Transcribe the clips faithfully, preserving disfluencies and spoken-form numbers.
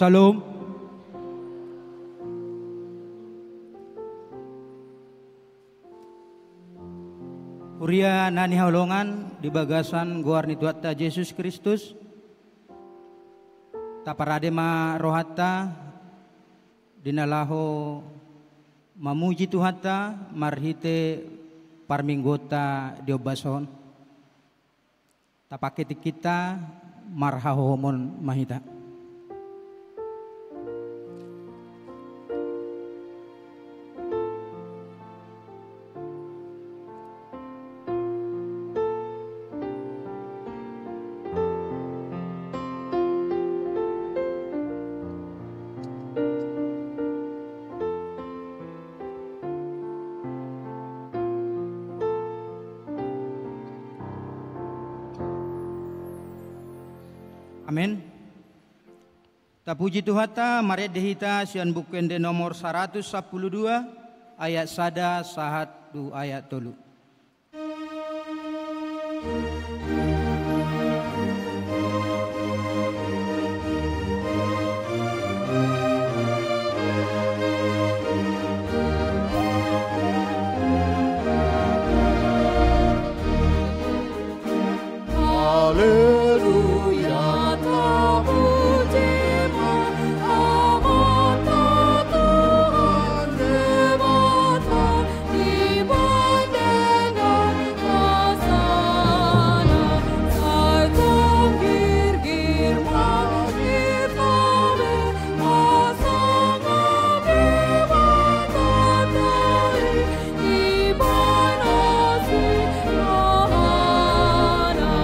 Syalom. Huria na hinaholongan di bagasan goar ni Tuhanta Jesus Kristus, taparade ma rohanta di na laho mamuji Tuhanta marhite parmingguonta di ombas on. Tapangke tingkinta, marhahohomon ma hita. Amen. Tapuji Tuhanta, marende hita sian Buku Ende nomor saratus sampulu dua, ayat sada sahat tu ayat tolu. Haleluya, tapuji ma Amanta Tuhan Debata, dibahen dengan hasana, sai tung girgir ma hita be, hasana Debata dai, dibahen asi rohana.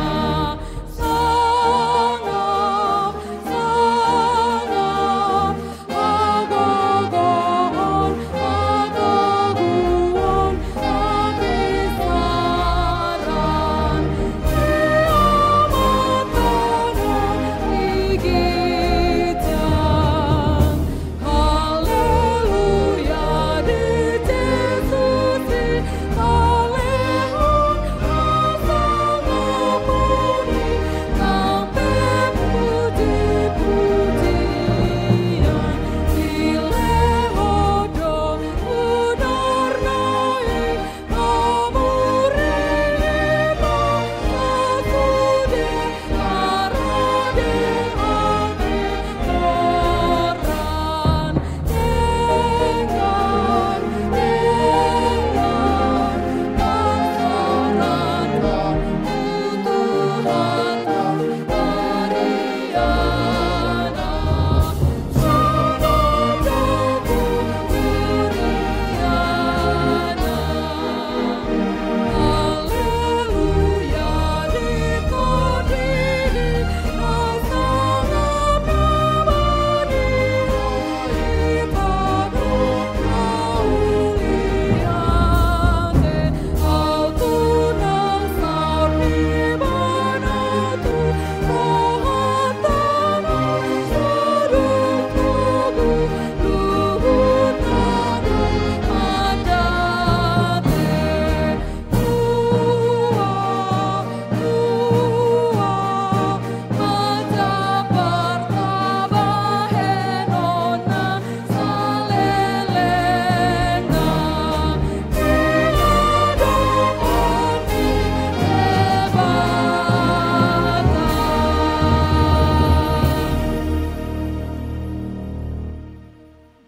Sangap, sangap, hagogoon, hagogoon, habisaran, di Amanta na di ginjang. Haleluya, di Jesus i talehon hasangapon i, nang pe pujipujian, dilehon do unurna i.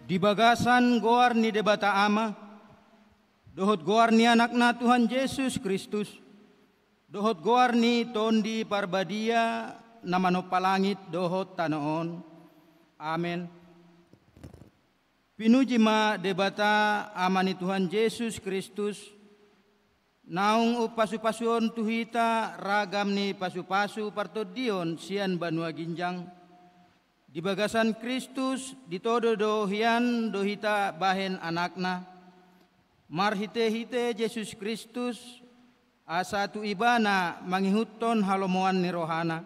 Di bagasan goar ni Debata Ama, dohot goar ni Anakna Tuhan Jesus Kristus, dohot goar ni Tondi Parbadia na manompa langit dohot tano on. Amen. Pinuji ma Debata Ama ni Tuhan Jesus Kristus, naung umpasupasuon tu hita ragam ni pasupasu partondion sian banua ginjang. Di bagasan Kristus ditodo do hian do hita bahen Anakna, marhitehite Jesus Kristus, asa tu Ibana mangihuthon halomoan ni rohana,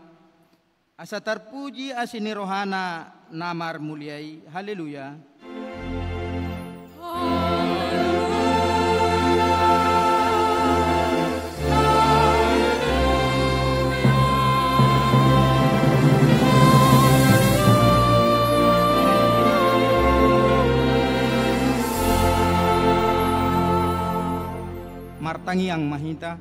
asa tarpuji asi ni rohana na marmulia i. Haleluya. Tangiang ma hita.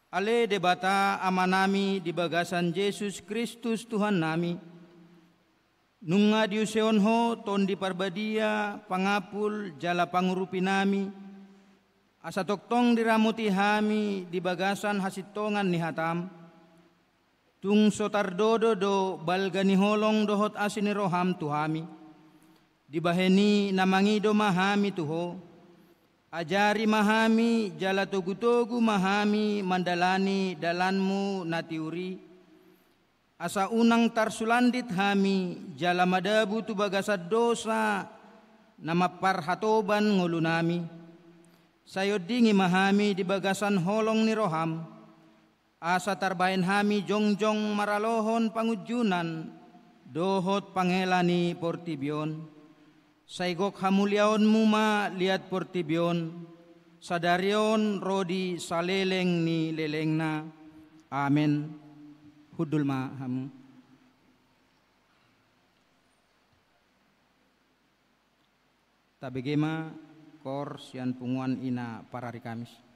Ale Debata Amanami di bagasan Jesus Kristus Tuhannami, nunga diusehon Ho Tondi Parbadia, pangampul jala pangurupinami, asa tongtong diramoti hami di bagasan hasintongan ni hataM. Tung so tardodo do balga ni holong dohot asi ni rohaM tu hami. Dibahen i na mangido ma hami tu Ho. Ajari ma hami jala togu-togu ma hami mandalani dalanMu na tiur i, asa unang tarsulandit hami jala madabu tu bagasan dosa na mamparhatoban ngolunami. Sai ondingi ma hami di bagasan holong ni rohaM, asa tarbahen hami jongjong maralohon pangunjunan dohot pangela ni portibi on. Sai gok hamuliaonMu ma liat portibi on, sadari on ro di saleleng ni lelengna. Amen. Hundul ma hamu. Tabege ma koor sian punguan ina parari Kamis.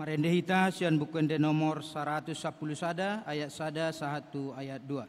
Marende hita sian Buku Ende nomor saratus sampulu sada, ayat sada sahat tu ayat dua.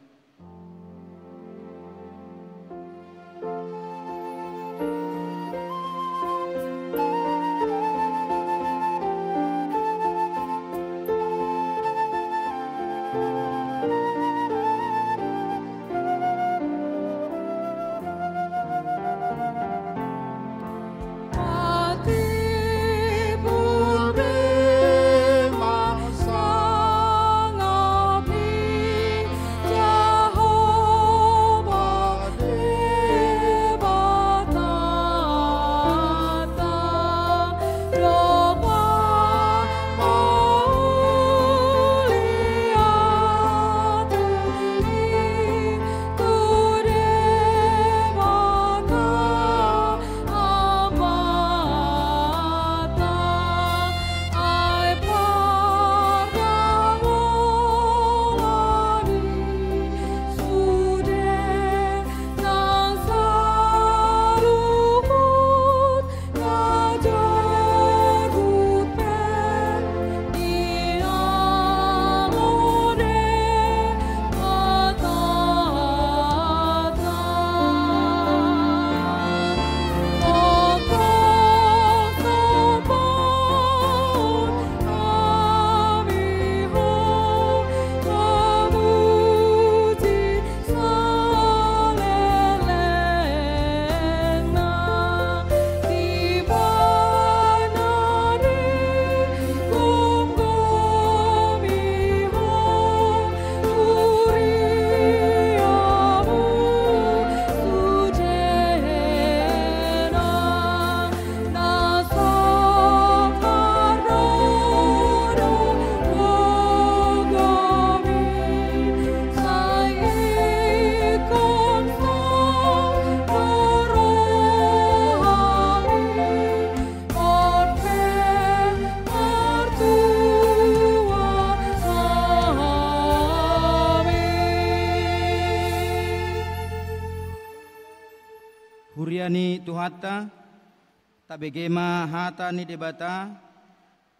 Huria ni Tuhanta, tabege ma hata ni Debata,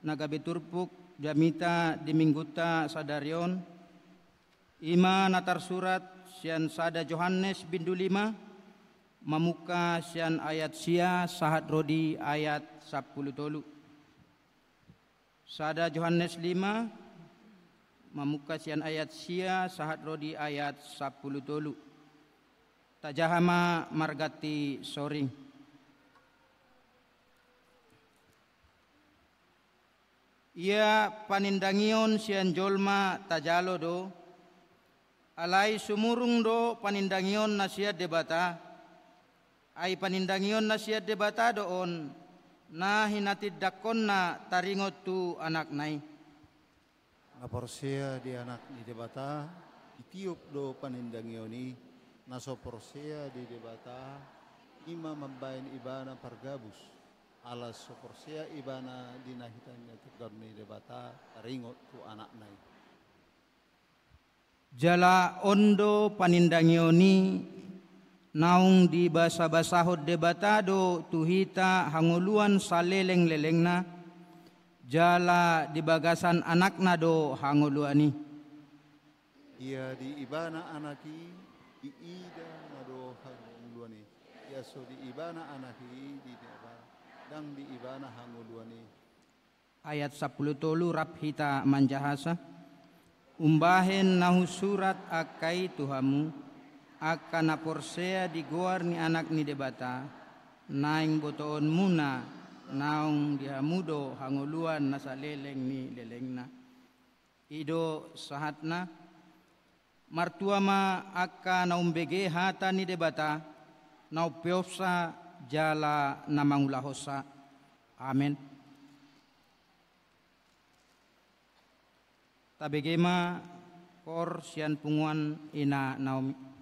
na gabe turpuk jamita di Minggunta sadari on, i ma na tarsurat sian sada Johannes bindu lima, mamungka sian ayat sia sahat ro di ayat sampulu tolu. Sada Johannes lima, mamungka sian ayat sia sahat ro di ayat sampulu tolu. Tajaha ma marganti soring. Ia panindangion sian jolma tajalo do, alai sumurung do panindangion na sian Debata, ai panindangion na sian Debata do on, na hinatindangkonna taringot tu Anakna i. Na porsea di Anak ni Debata, ditiop do panindangion i. Na so porsea di Debata, i ma mambahen ibana pargabus, ala so porsea ibana di na hinatindangkon ni Debata taringot tu Anakna i. Jala on do panindangion i, naung dibasabasahon Debata do tu hita hangoluan salelenglelengna, jala di bagasan Anakna do hangoluan i. Ia di ibana Anak i, diida na do hangoluan i. Ia so di ibana Anak i, di ibana, ndang di ibana hangoluan i. Ayat sampulu tolu, rap hita manjahasa. Umbahen na husurat angka i tu hamu, angka na porsea di goar ni Anak ni Debata, naeng botoonmuna, naung di hamu do hangoluan na saleleng ni lelengna. I do sahatna. Martua ma angka na umbege hata ni Debata, na umpeopsa jala na mangulahonsa. Amen. Tabege ma koor sian punguan Ina Naomi.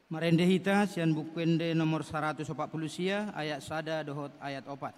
Marende hita sian Buku Ende nomor saratus opat pulu sia, ayat sada dohot ayat opat.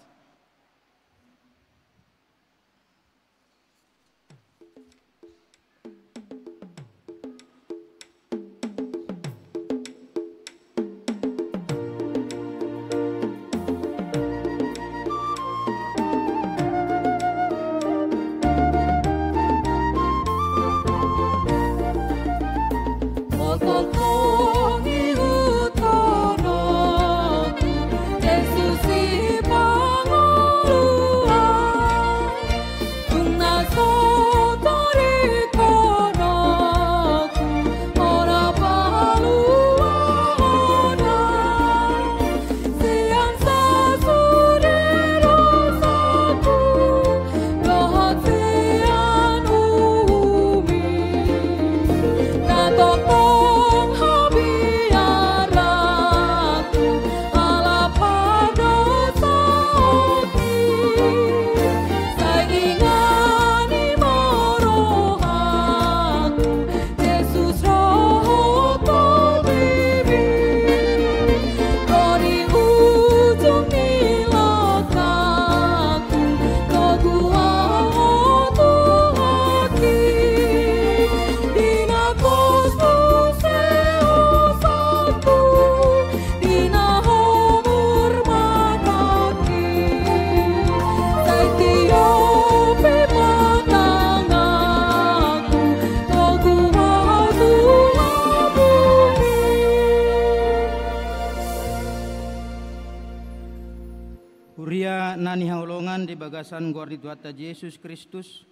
Huria na hinaholongan di bagasan goar ni Tuhanta Jesus Kristus,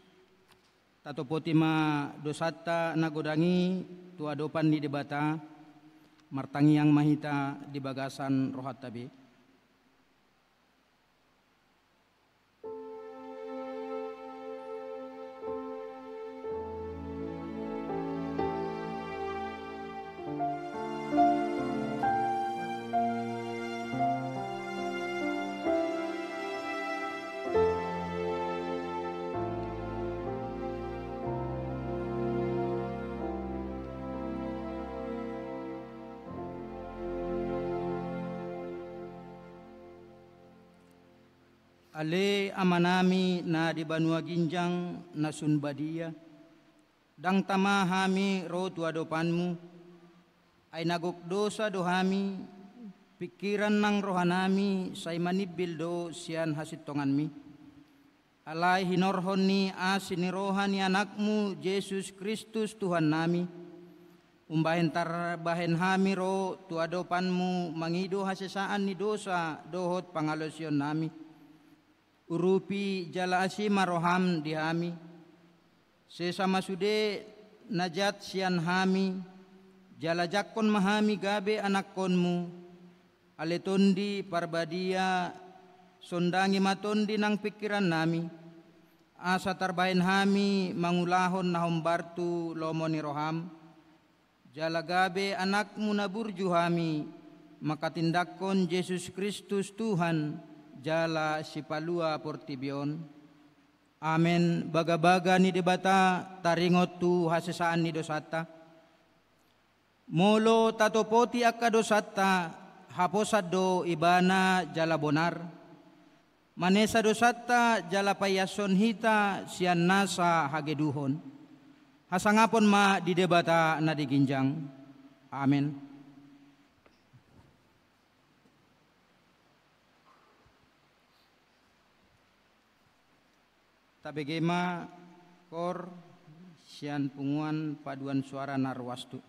tatopoti ma dosanta na godang i tu adopan ni Debata, martangiang ma hita di bagasan rohanta be. Ale Amanami na di banua ginjang na sun badia, ndang tama hami ro tu adopanmu, ai na gok dosa do hami, pingkiran nang rohanami sai manimbil do sian hasintonganmi. Alai hinorhon ni asi ni roha ni Anakmu Jesus Kristus Tuhannami, umbahen tarbahen hami ro tu adopanmu mangido hasesaan ni dosa dohot pangalaosionnami. Urupi jala asi ma roham di hami. Sesa ma sude na jat sian hami, jala jangkon ma hami gabe anakkonmu. Ale Tondi Parbadia, sondangi ma tondi nang pingkirannami, asa tarbahen hami mangulahon na hombar tu lomo ni roham, jala gabe anakmu na burju hami, manghatindanghon Jesus Kristus Tuhan, jala Sipalua portibi on. Amen. Bagabaga ni Debata taringot tu hasesaan ni dosanta. Molo tatopoti angka dosanta, haposan do Ibana jala bonar. Manesa dosanta jala paiashon hita sian nasa hageduhon. Hasangapon ma di Debata na di ginjang. Amen. Tabege ma koor sian punguan paduan suara na ruas tu.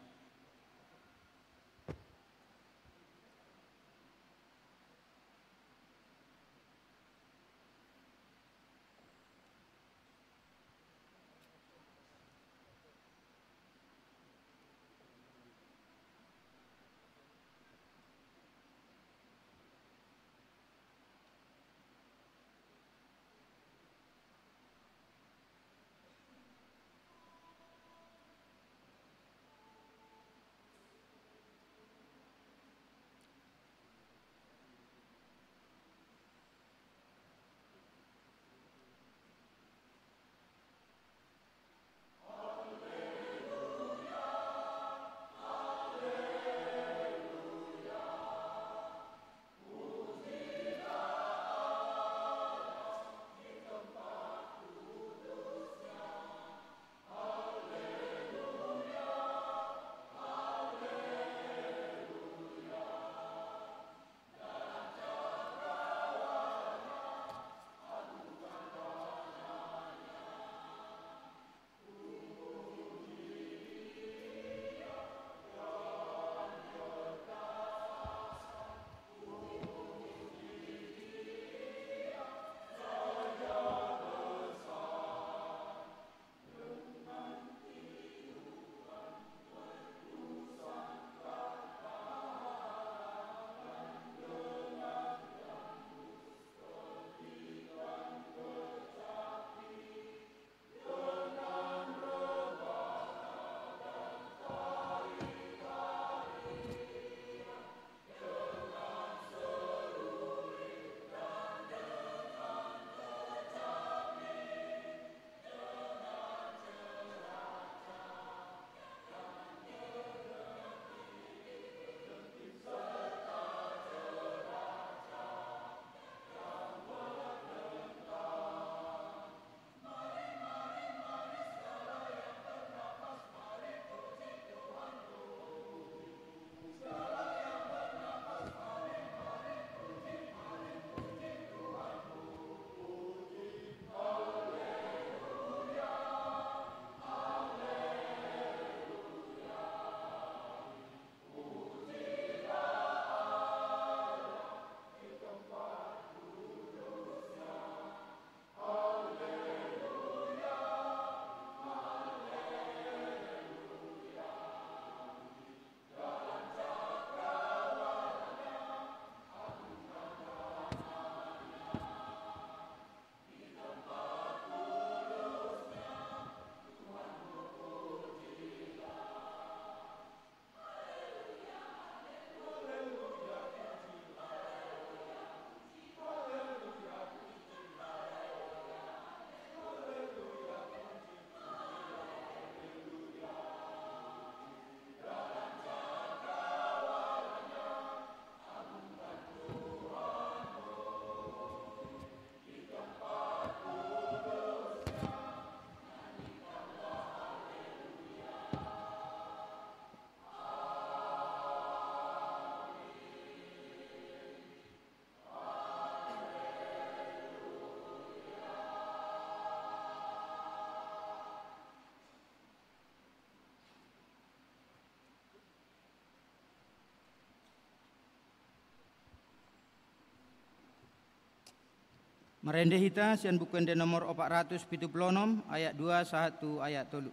Marende hita sian Buku Ende nomor opat ratus pitu pulu onom, ayat dua sahat tu ayat tolu.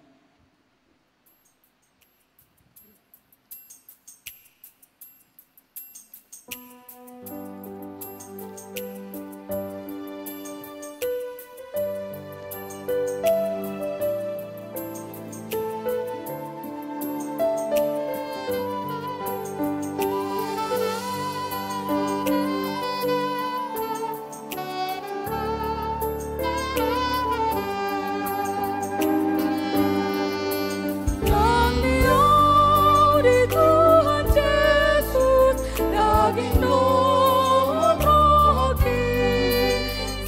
Nang di Tuhan Jesus, daging dohot rohangki,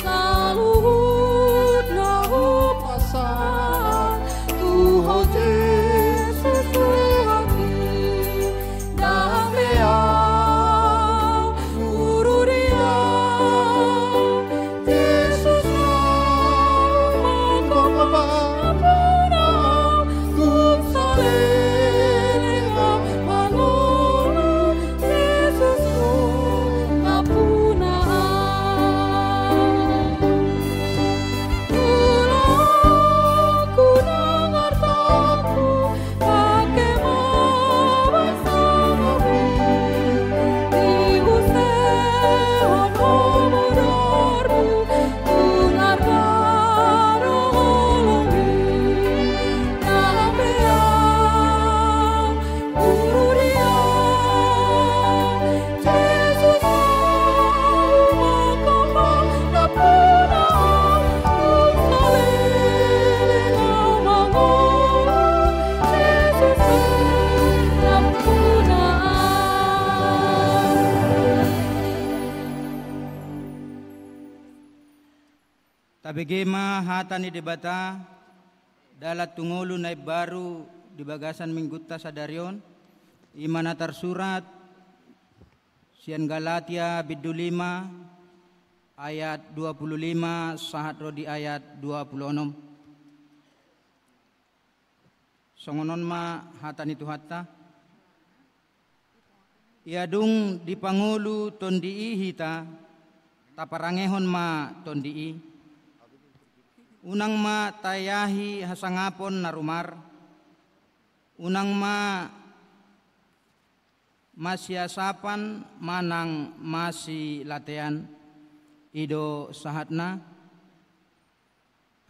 saluhut na hupasahat tu Ho Jesus Tuhangki. Ndang be au guru di Ho Jesus, Ho mangkophop au, nampuna au, tung saleleng au mangolu, Jesus, Ho nampuna au. Ulaonku nang artangku, pangke ma basangapmi, diusehon Ho mudormu, tung arga do holongmi. Ndang be au guru di Ho Jesus, Ho mangkophop au, nampuna au, tung saleleng au mangolu, Jesus, Ho nampuna au. Tabege ma hata ni Debata, dalan tu ngolu na imbaru di bagasan minggunta sadari on, i ma na tarsurat sian Galatia bindu lima ayat dua pulu lima sahat ro di ayat dua pulu onom. Songon on ma hata ni Tuhanta. Ia dung dipangolu Tondi i hita, taparangehon ma Tondi i. Unang ma taeahi hasangapon na rumar. Unang ma masiasapan manang masilatean. I do sahatna.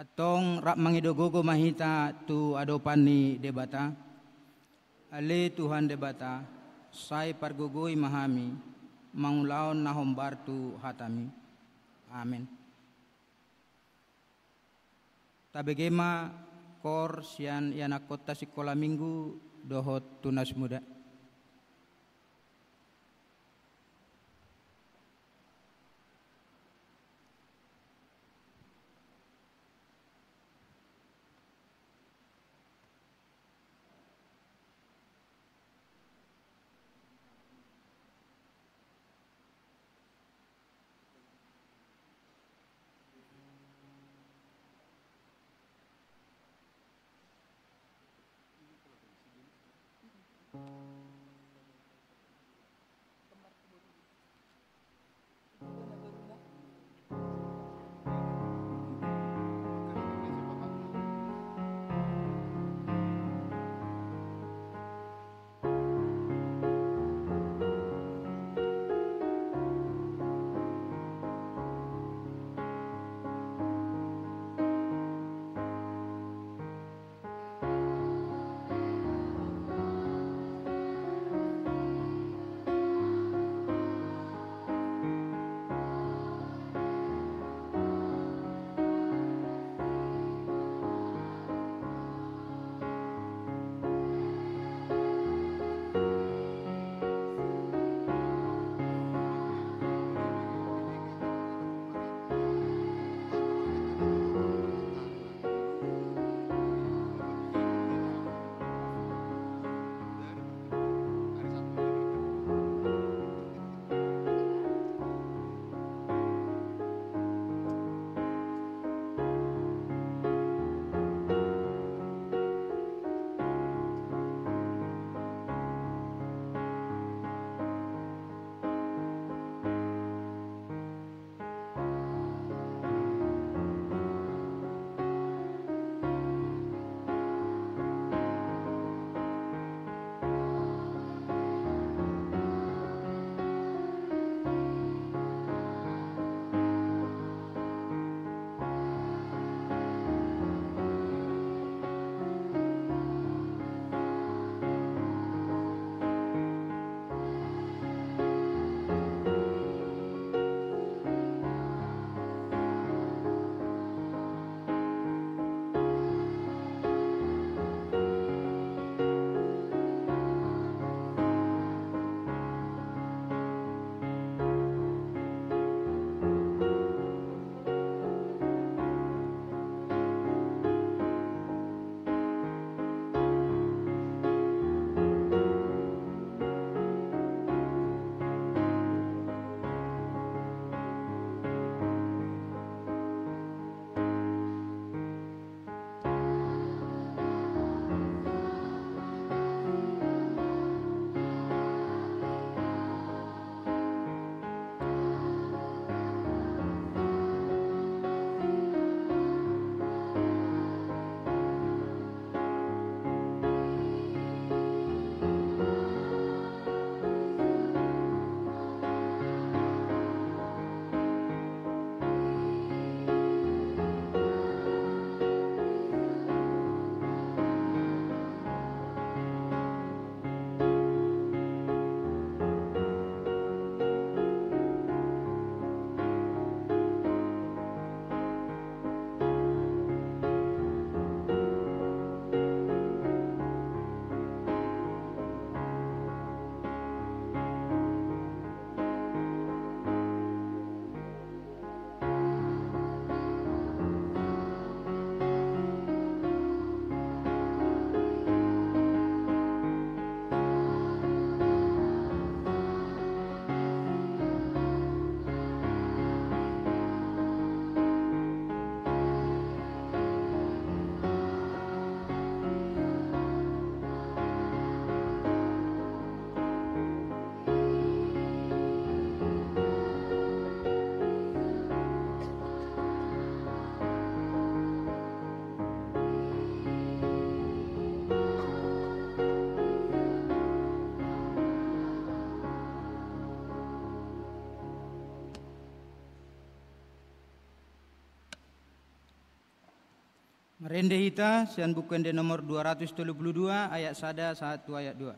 Antong rap mangido gogo ma hita tu adopan ni Debata. Ale Tuhan Debata, sai pargogoi ma hami mangulahon na hombar tu hataMi. Amen. Tabege ma koor sian ianakkonta sikola minggu dohot tunas muda. Rende hita sian Buku Ende nomor dua ratus tolu pulu dua, ayat sada sahat tu ayat dua.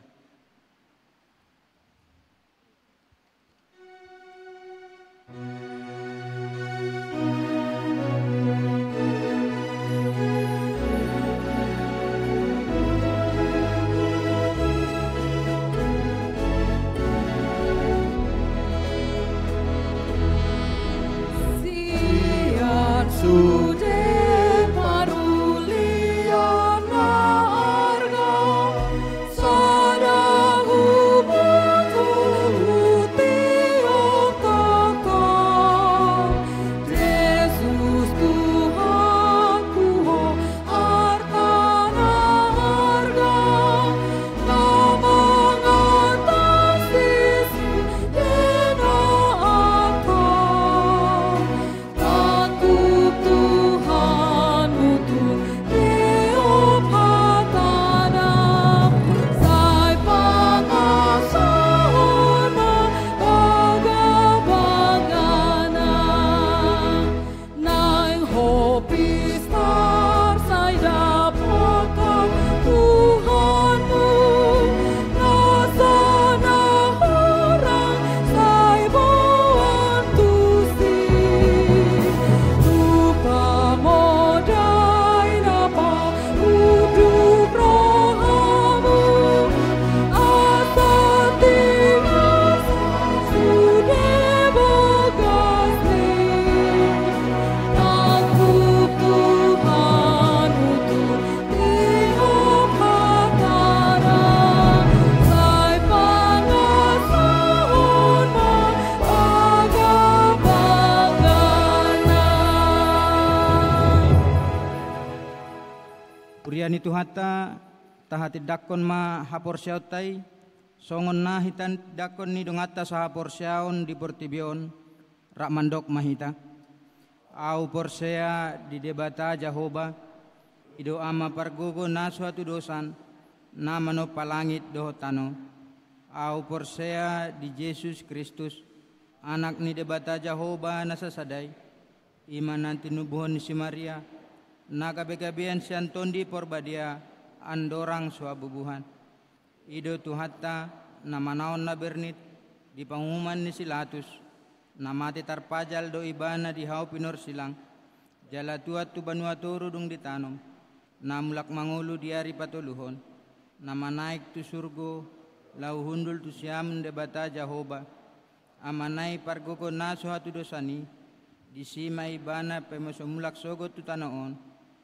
Sian sude parulian na arga, sada huboto hutiop tongtong. Jesus Tuhanku, Ho arta na arga, na mangatasi sude na atom. Tangkup Tuhan, utuk tiop hatana, sai pangasahon ma bagabagana. Naeng ho pistar sai dapotan Tuhanmu, nasa na hurang sai boan tusi. Tu pamodai na paunduk rohamu, asa tinasa sude bogasni. Tangkup Tuhan, utuk tiop hatana, sai pangasahon ma bagabagana. Huria ni Tuhanta, tahatindangkon ma haporseaonta i, songon na hitindangkon ni donganta sahaporseaon di portibi on, rap mandok ma hita. Ahu porsea di Debata Jahowa, i do Ama pargogo na so hatudosan, na manompa langit dohot tano. Ahu porsea di Jesus Kristus, Anak ni Debata Jahowa na sasada i, i ma na tinubuhon ni si Maria, na gabegabean sian Tondi Porbadia, andorang so habubuhan. I do Tuhanta, na manaon na bernit di panguhuman ni si Latus, na mate tarpajal do Ibana di hau pinorsilang, jala tuat tu banua toru dung ditanom, na mulak mangolu di ari patoluhon, na manaek tu surgo, laho hundul tu siamun Debata Jahowa, Amana i pargogo na so hatudosan i, disi ma Ibana paima so mulak sogot tu tano on,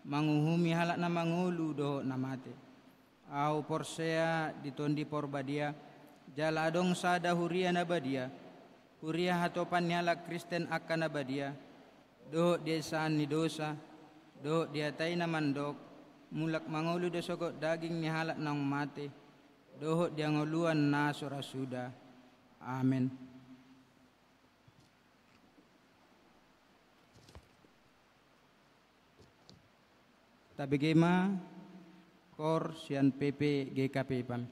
manguhumi halak na mangolu dohot na mate. Ahu porsea di Tondi Porbadia, jala adong sada huria na badia, huria hatopan ni halak Kristen angka na badia, dohot di hasesaan ni dosa, dohot di hata i na mandok, mulak mangolu do sogot daging ni halak naung mate, dohot di hangoluan na so ra suda. Amen. Tabege ma koor sian P P G K P P A M.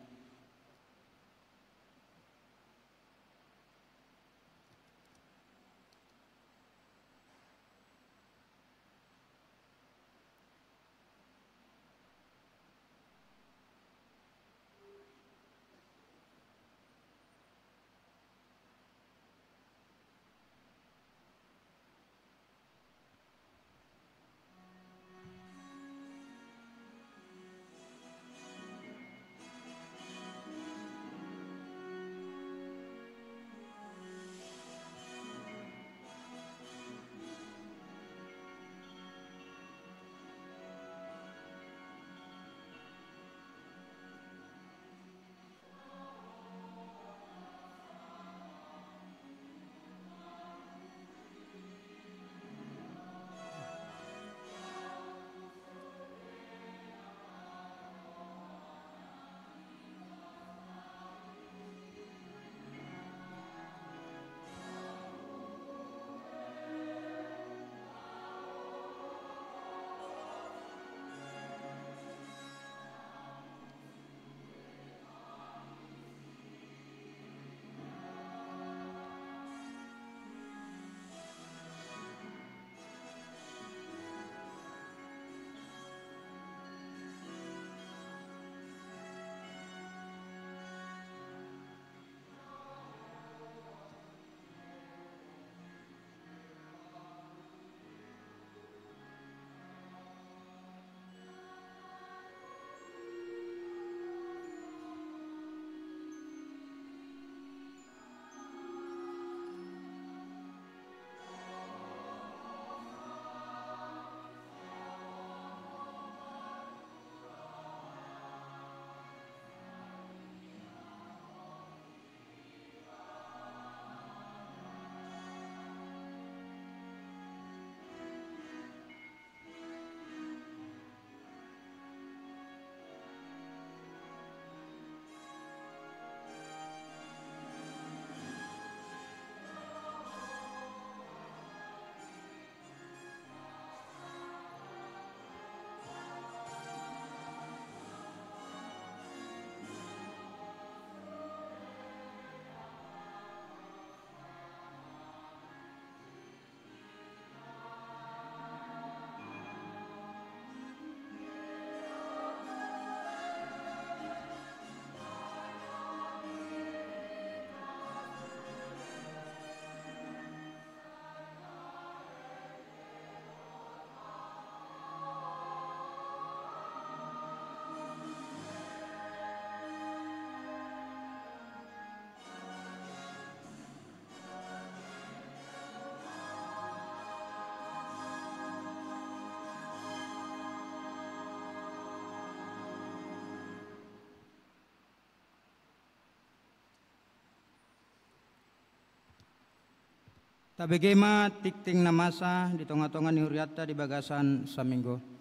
Tabege ma tingting na masa di tonga-tonga ni hurianta di bagasan saminggu.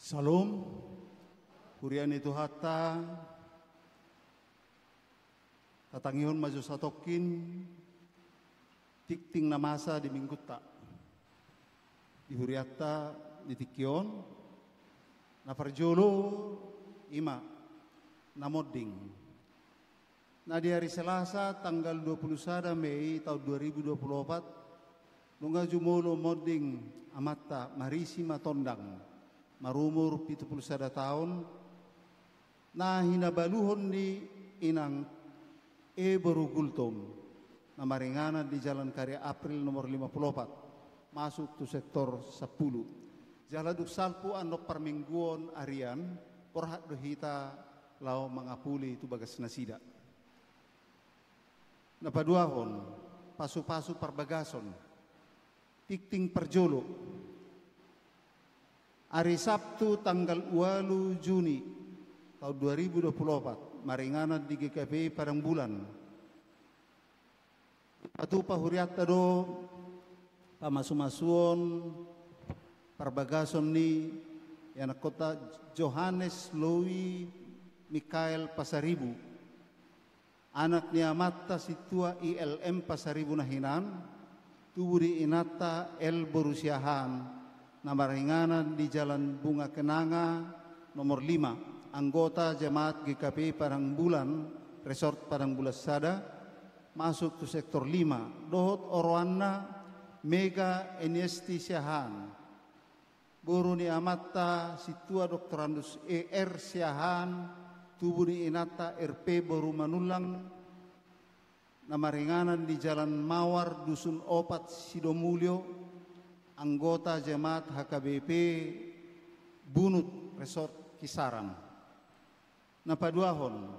Syalom, huria ni Tuhanta. Tatangihon ma jo satongkin tingting na masa di minggunta, di hurianta di tingki on. Na parjolo, i ma na monding. Na di ari Selasa tanggal dua puluh sada Mei taon dua ribu dua puluh opat, nunga jumolo monding amanta Marisi Matondang, marumur pitu pulu sada taon, na hinabaluhon ni inang E boru Gultom, na maringanan di Jalan Karya April nomor lima pulu opat, masuk tu sektor sampulu. Jala dung salpu annon parmingguon arian, borhat do hita laho mangapuli tu bagas nasida. Na paduahon, pasu-pasu parbagason. Tingting parjolo. Ari Sabtu tanggal ualu Juni taon dua ribu dua puluh opat, maringanan di G K P I Padang Bulan. Patupa hurianta do pamasu-masuon parbagason ni ianakhonta Johannes Lowi Mikael Pasaribu, anak ni amanta Sintua I L M Pasaribu na hinan, tubu ni inanta L boru Siahaan, na maringanan di Jalan Bunga Kenanga nomor lima, anggota jemaat G K P I Padang Bulan, Resort Padang Bulan Sada, masuk tu sektor lima, dohot oroanna Mega Eniesti Siahaan, boru ni amanta Sintua Doktorandus E R Siahaan, tubu ni inanta R P boru Manullang, na maringanan di Jalan Mawar Dusun Opat Sidomulyo, anggota jemaat H K B P Bunut Resort Kisaran. Na paduahon,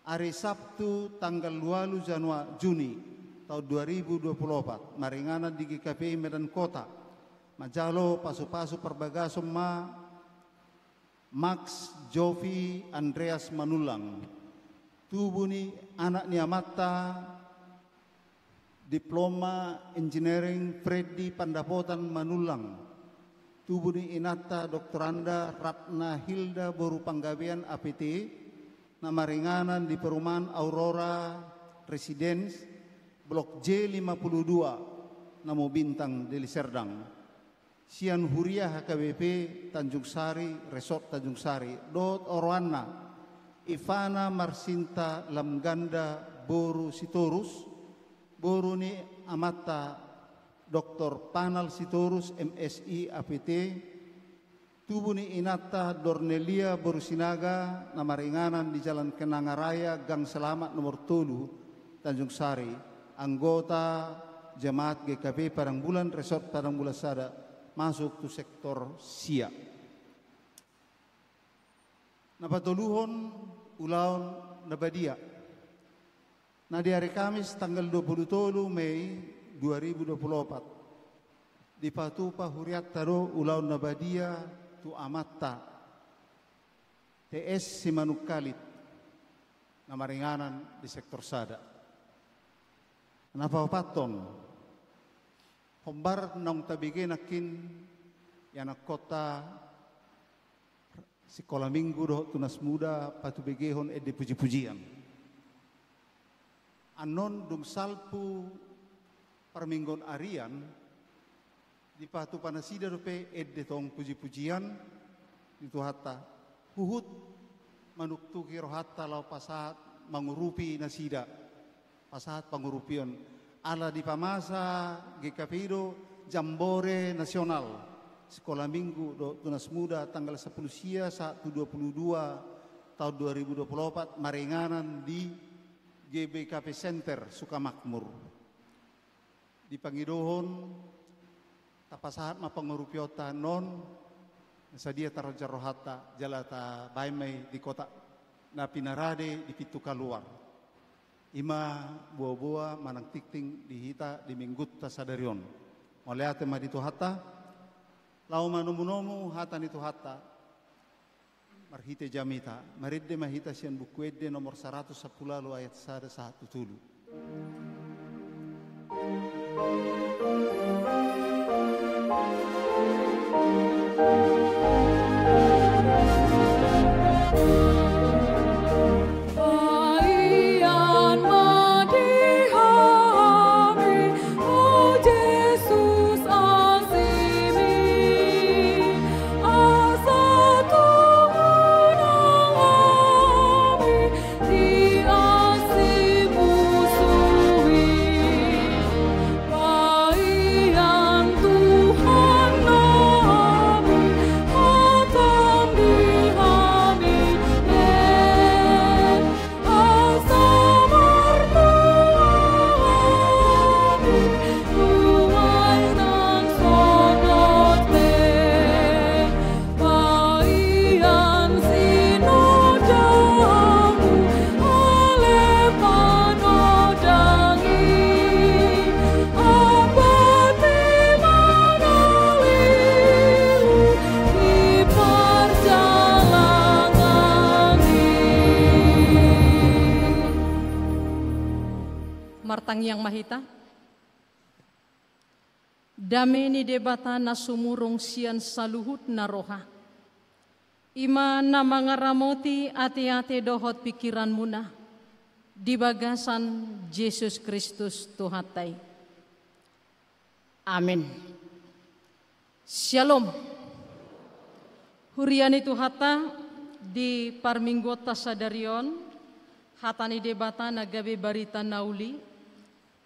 ari Sabtu tanggal ualu Janua-, Juni taon dua ribu dua puluh opat, maringanan di G K P I Medan Kota, manjalo pasu-pasu parbagason ma Max Jovi Andreas Manullang, tubu ni anak ni amanta Diploma Engineering Freddy Pandapotan Manullang, tubu ni inanta Doktoranda Ratna Hilda boru Panggabean A P T, na maringanan di perumahan Aurora Residence, Blok J lima puluh dua, Namo Bintang, Deli Serdang. Sian huria H K B P Tanjung Sari, Resort Tanjung Sari, dohot oroanna Ivana Marsinta Lamganda boru Sitorus, boru ni amanta Doktor Panal Sitorus, M Si, A P T, tubu ni inanta Dornelia boru Sinaga, na maringanan di Jalan Kenanga Raya, Gang Selamat nomor tolu, Tanjung Sari, anggota jemaat G K P Padang Bulan, Resort Padang Bulan Sada, masuk tu sektor sia. Na patoluhon, ulaon na badia. Na di ari Kamis tanggal dua puluh tolu Mei dua ribu dua puluh opat, dipatupa hurianta do ulaon na badia tu amanta T S Simanungkalit, na maringanan di sektor sada. Na paopathon, hombar naung tabege nangkin ianakhonta Sikola Minggu dohot Tunas Muda patubegehon ende puji-pujian. Annon dung salpu parmingguon arian, dipatupa nasida dope ende tong puji-pujian di Tuhanta, huhut manuktuki rohanta laho pasahat mangurupi nasida, pasahat pangurupion. Ala dipamasa G K P I do jambore nasional Sikola Minggu dohot Tunas Muda tanggal sampulu sia sahat tu dua puluh dua tahun dua ribu dua puluh opat maringanan di G B K P Center Sukamakmur. Di pangidohon, tapasahat ma pangurupionta annon, sadia taronjar rohanta, jala tabaen ma i di kota na pinarade di pintu kaluar. I ma boaboa manang tingting di hita di minggunta sadari on. Mauliate ma di Tuhanta, laho manomunomu hata ni Tuhanta. Marhite jamita, marende ma hita sian Buku Ende nomor saratus sampulu ualu ayat sada sahat tu tolu. Paean ma di hami, o Jesus, asimi, asa tung unang hami diasimusui. Paean Tuhan nami, hatam di hami, eh, asa martua hami, nuaeng nang sogot be. Paean sinodamu, ale panodangi, apati manalilu di parjalanganmi. Martangiang ma hita. Dame ni Debata na sumurung sian saluhutna roha, i ma na mangaramoti ateate dohot pingkiranmuna di bagasan Jesus Kristus Tuhanta i. Amen. Syalom. Huria ni Tuhanta, di parmingguonta sadari on, hata ni Debata na gabe barita na uli,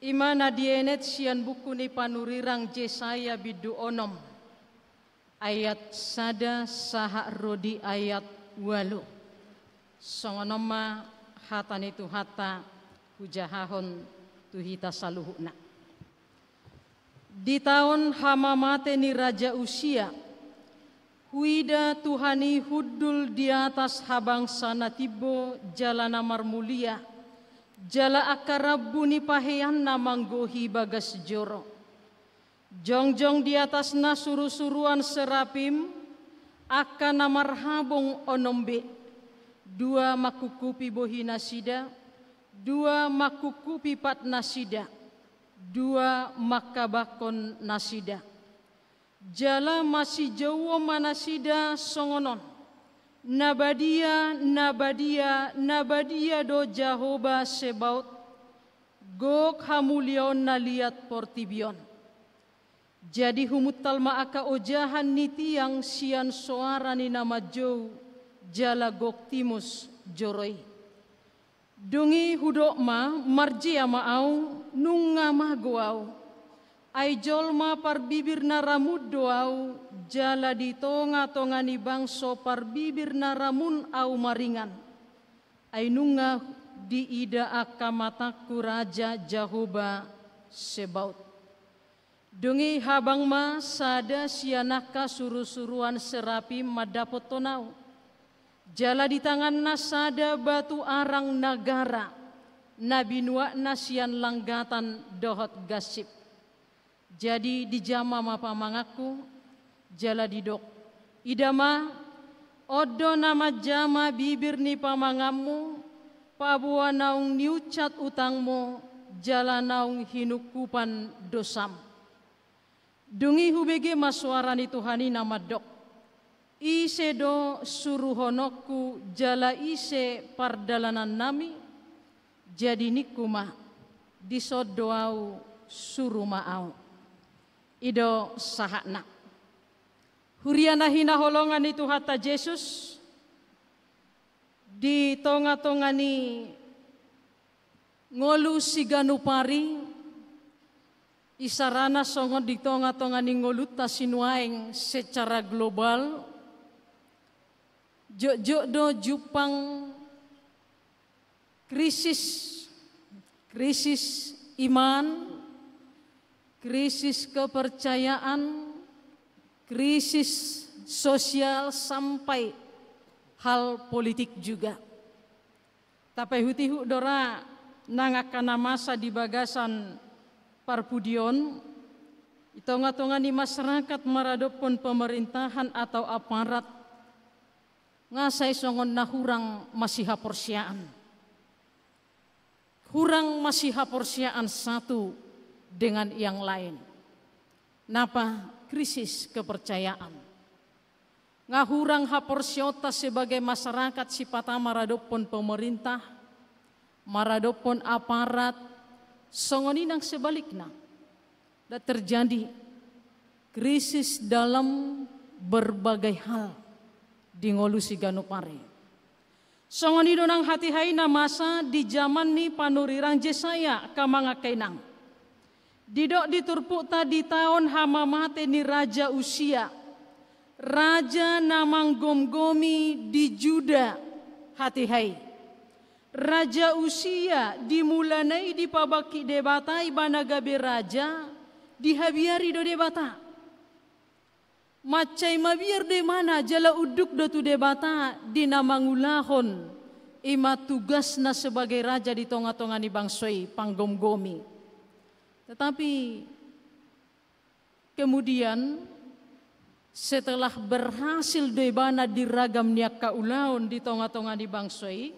i ma na dienet sian buku ni panurirang Jesaya bindu onom, ayat sada sahat ro di ayat ualu. Songon on ma hata ni Tuhanta hujahahon tu hita saluhutna. Di taon hamamate ni Raja Usia, huida Tuhan i hundul di atas habangsa na timbo jala na marmulia, jala angka rambu ni paheanna manggohi bagas joro. Jongjong di atasna surusuruan serapim, angka na marhabong onom be, dua mangkungkupi bohinasida, dua mangkungkupi patnasida, dua mangkabangkon nasida. Jala masijouon ma nasida songon on: Na badia, na badia, na badia do Jahowa Sebaot, gok hamuliaonna liat portibi on. Jadi humuntal ma angka ojahan ni tiang sian soara ni na manjou, jala gok timus joro i. Dung i hudok ma, marjea ma ahu, nunga mago ahu. Ai jolma parbibir na ramun do ahu, jala di tongatonga ni bangso parbibir na ramun ahu maringan. Ai nunga diida angka matangku Raja Jahowa Sebaot. Dung i habang ma sada sian angka surusuruan serapim mandapothon ahu. Jala di tanganna sada batu arang na gara, na binuatna sian langgatan dohot gansip. Jadi dijama ma pamanganku, jala didok: Ida ma, on do na manjama bibir ni pamanganmu, paboa naung niunsat utangmu, jala naung hinungkupan dosam. Dung i hubege ma soara ni Tuhan i na mandok: Ise do suruhononku, jala ise pardalanannami? Jadi ningku ma: Dison do ahu, suru ma ahu. I do sahatna. Huria na hinaholongan ni Tuhanta Jesus, di tongatonga ni ngolu siganup ari, isarana songon di tongatonga ni ngolunta sinuaeng secara global, Jotjot do jumpang krisis, krisis iman, krisis kepercayaan, krisis sosial, sampai hal politik juga. Tapaihutihut do ra nang angka na masa di bagasan parpudi on, di tongatonga ni masyarakat maradophon pemerintahan atau aparat, nga sai songon na hurang masihaporseaan. Hurang masihaporseaan satu dengan yang lain. Napa? Krisis kepercayaan. Nga hurang haporseaonta sebagai masyarakat sipata maradophon pemerintah, maradophon aparat, songon i nang sebalikna. Nda terjadi krisis dalam berbagai hal di ngolu siganup ari. Songon i do nang hatiha i na masa di jaman ni panurirang Jesaya, angka amang angka inang. Didok di turpukta di taon hamamate ni Raja Usia, raja na manggomgomi di Juda, hatiha i. Raja Usia di mulana i dipabangkit Debata ibana gabe raja, dihabiari do Debata. Mansai mabiar do ibana jala unduk do tu Debata di na mangulahon i ma tugasna sebagai raja di tongatonga ni bangso i, panggomgomi. Tetapi kemudian, setelah berhasil do ibana di ragam ni angka ulaon di tongatonga ni bangso i,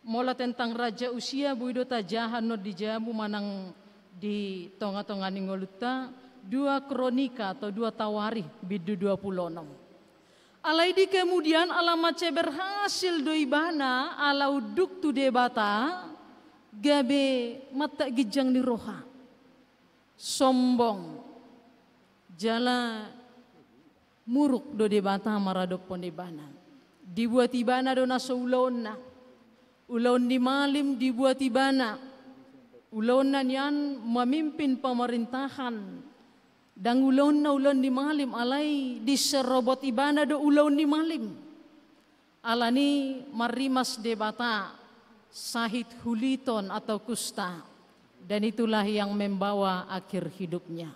molo tentang Raja Usia boi do tajaha annon di jabu manang di tongatonga ni ngolunta, dua Kronika atau dua Tawarikh bindu dua pulu onom. Alai di kemudian ala mansai berhasil do ibana ala unduk tu Debata, gabe mantak ginjang ni roha, sombong, jala muruk do Debata maradophon ibana. Dibuat ibana do na so ulaonna. Ulaon ni malim dibuat ibana. Ulaonna nian mamimpin pemerintahan. Ndang ulaonna ulaon ni malim, alai diserobot ibana do ulaon ni malim. Alani i marrimas Debata sahit huliton atau kusta, dan itulah yang membawa akhir hidupnya.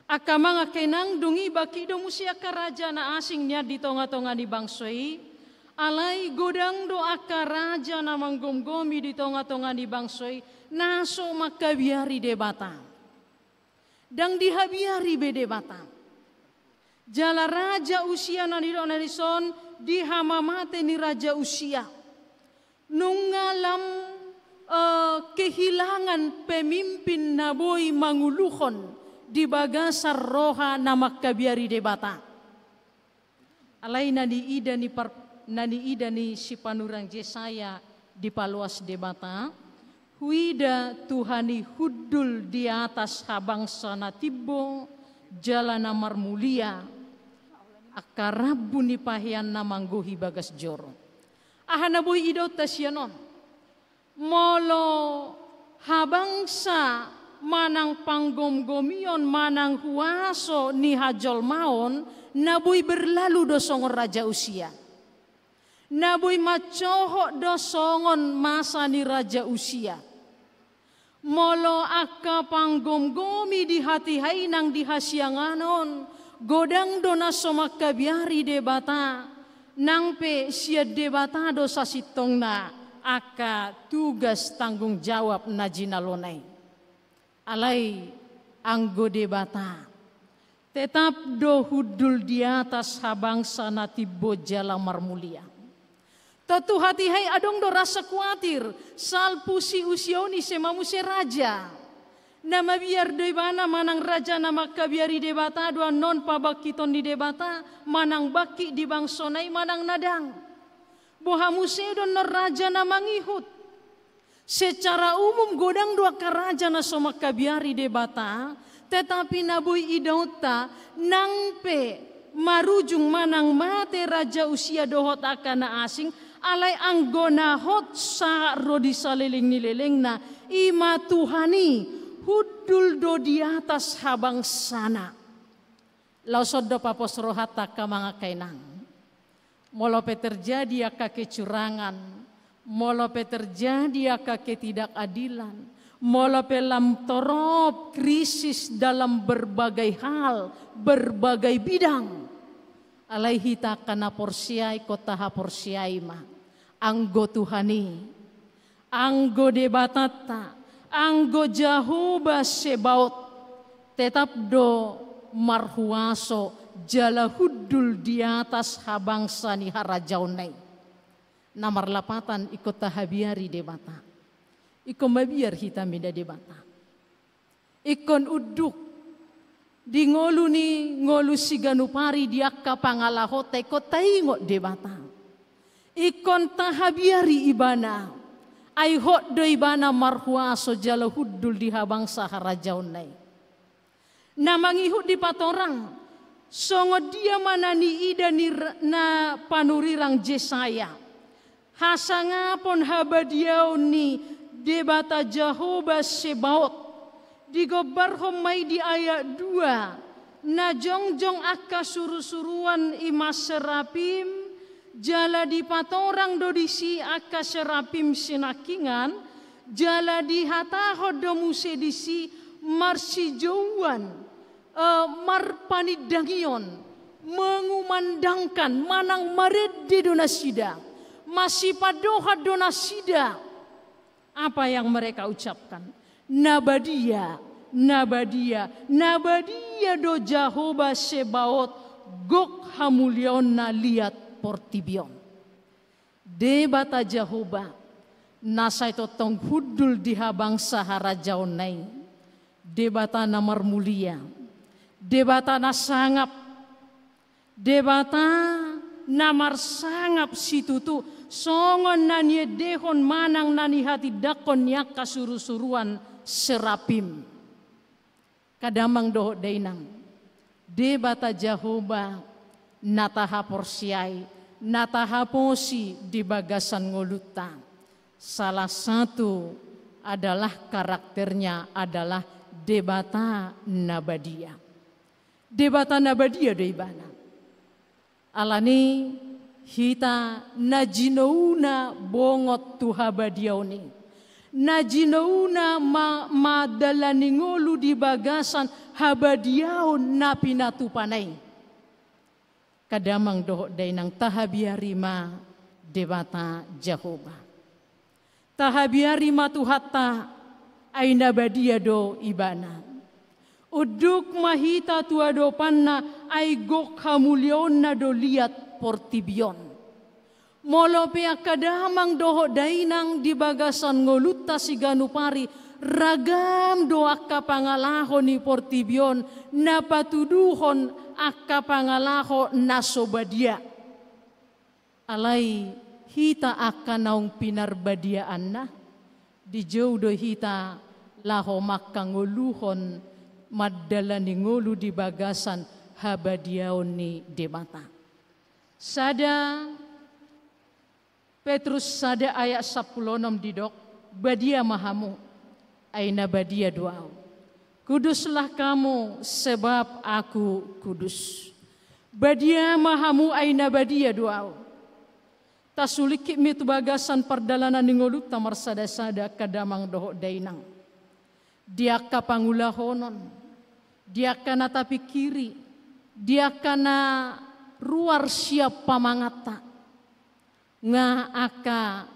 Angka amang angka inang, dung i bangkit do muse angka raja na asing nian di tongatonga ni bangso i, alai godang do angka raja na manggomgomi di tongatonga ni bangso i, na so mangkabiari Debata. Ndang dihabiari be Debata. Jala Raja Usia na nidokna dison di hamamate ni Raja Usia. Nunga lam, eh, kehilangan pemimpin na boi manguluhon di bagasan roha na mangkabiari Debata. Alai na niida ni par-, na niida ni si panurirang Jesaya dipaloas Debata, huida Tuhan i hundul di atas habangsa na timbo jala na marmulia, angka rambu ni pahean na manggohi bagas joro. Aha na boi idaonta sian on? Molo habangsa manang panggomgomion manang huaso ni hajolmaon na boi berlalu do songon Raja Usia. Na boi mansohot do songon masa ni Raja Usia. Molo angka panggomgomi di hatiha i nang di hasiangan on, godang do na so mangkabiari Debata, nang pe sian Debata do sasintongna angka tugas tanggung jawab na jinalona i. Alai anggo Debata, tetap do hundul di atas habangsa na timbo jala marmulia. Tontu hatiha i adong do rasa kuatir, salpu si Usia on ise ma muse raja. Na mabiar do ibana manang raja na mangkabiari Debata do annon pabangkiton ni Debata, manang bangkit di bangsona i manang na ndang. Boha muse do annon raja na mangihut. Secara umum godang do angka raja na so mangkabiari Debata, tetapi na boi idaonta nang pe marujung manang mate Raja Usia dohot angka na asing, alai anggo na hot sahat ro di saleleng ni lelengna, i ma Tuhan i hundul do di atas habangsana. Laos on do papos rohanta angka amang angka inang. Molo pe terjadi angka kecurangan, molo pe terjadi angka ketidakadilan, molo pe lam torop krisis dalam berbagai hal, berbagai bidang, alai hita angka na porsea ingkon tahaporseai ma, anggo Tuhan i, anggo Debatanta, anggo Jahowa Sebaot, tetap do marhuaso jala hundul di atas habangsa ni harajaonna i. Na marlapatan ingkon tahabiari Debata. Ingkon mabiar hita mida Debata. Ingkon unduk di ngolu ni ngolu siganup ari di angka pangalahonta ingkon taingot Debata. Ingkon tahabiari Ibana. Ai hot do Ibana marhuaso jala hundul di habangsa harajaonna i. Na mangihut dipatorang, songon dia ma na niida ni r-, na panurirang Jesaya. Hasangapon habadiaon ni Debata Jahowa Sebaot. Digombarhon ma i di ayat dua, na jongjong angka surusuruan i ma serapim, jala dipatorang do disi angka serapim sinangkingan, jala dihatahon do muse disi marsijouan, eh, marpanindangion, mengumandangkan, manang marende do nasida, masipandohan do nasida. Apa yang mereka ucapkan? Na badia, na badia, na badia do Jahowa Sebaot, gok hamuliaonna liat portibi on. Debata Jahowa, na sai tongtong hundul di habangsa harajaonna i, Debata na marmulia, Debata na sangap, Debata na marsangap situtu, songon na niendehon manang na nihatindangkon ni angka surusuruan serapim. Angka damang dohot dainang, Debata Jahowa na tahaporseai, na tahaposi di bagasan ngolunta. Salah satu adalah karakternya adalah Debata na badia. Debata na badia do Ibana. Alani hita na jinouna bongot tu habadiaon i. Na jinouna ma-, mandalani ngolu di bagasan habadiaon na pinatupana i. Angka damang dohot dainang, tahabiari ma Debata Jahowa. Tahabiari ma Tuhanta, ai na badia do Ibana. Unduk ma hita tu adopanna, ai gok hamuliaonna do liat portibi on. Molo pe angka damang dohot dainang di bagasan ngolunta siganup ari, ragam do angka pangalaho ni portibi on, na patuduhon angka pangalaho na so badia. Alai hita angka naung pinarbadiaanna, dijou do hita laho mangkangoluhon mandalani ngolu di bagasan habadiaon ni Debata. Sada Petrus sada ayat sampulu onom didok, badia ma hamu, ai na badia do Ahu. Kuduslah kamu, sebab Aku kudus. Badia ma hamu, ai na badia do Ahu. Tasulingkit ma i tu bagasan pardalanan ni ngolunta marsada-sada, angka damang dohot dainang. Di angka pangulahonon, di angka na tapingkiri, di angka na ruar sian pamanganta. Nga angka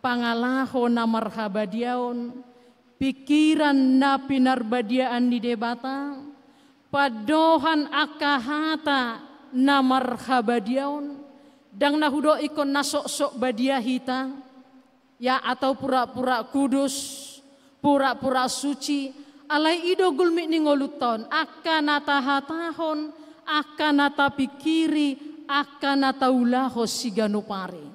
pangalaho na marhabadiaon, pingkiran na pinarbadiaan ni Debata, pandohan angka hata na marhabadiaon, ndang na hudok ingkon na soksok badia hita, ya, atau pura-pura kudus, pura-pura suci, alai i do gulmit ni ngolunta on, angka na tahatahon, angka na tapingkiri, angka na taulahon siganup ari.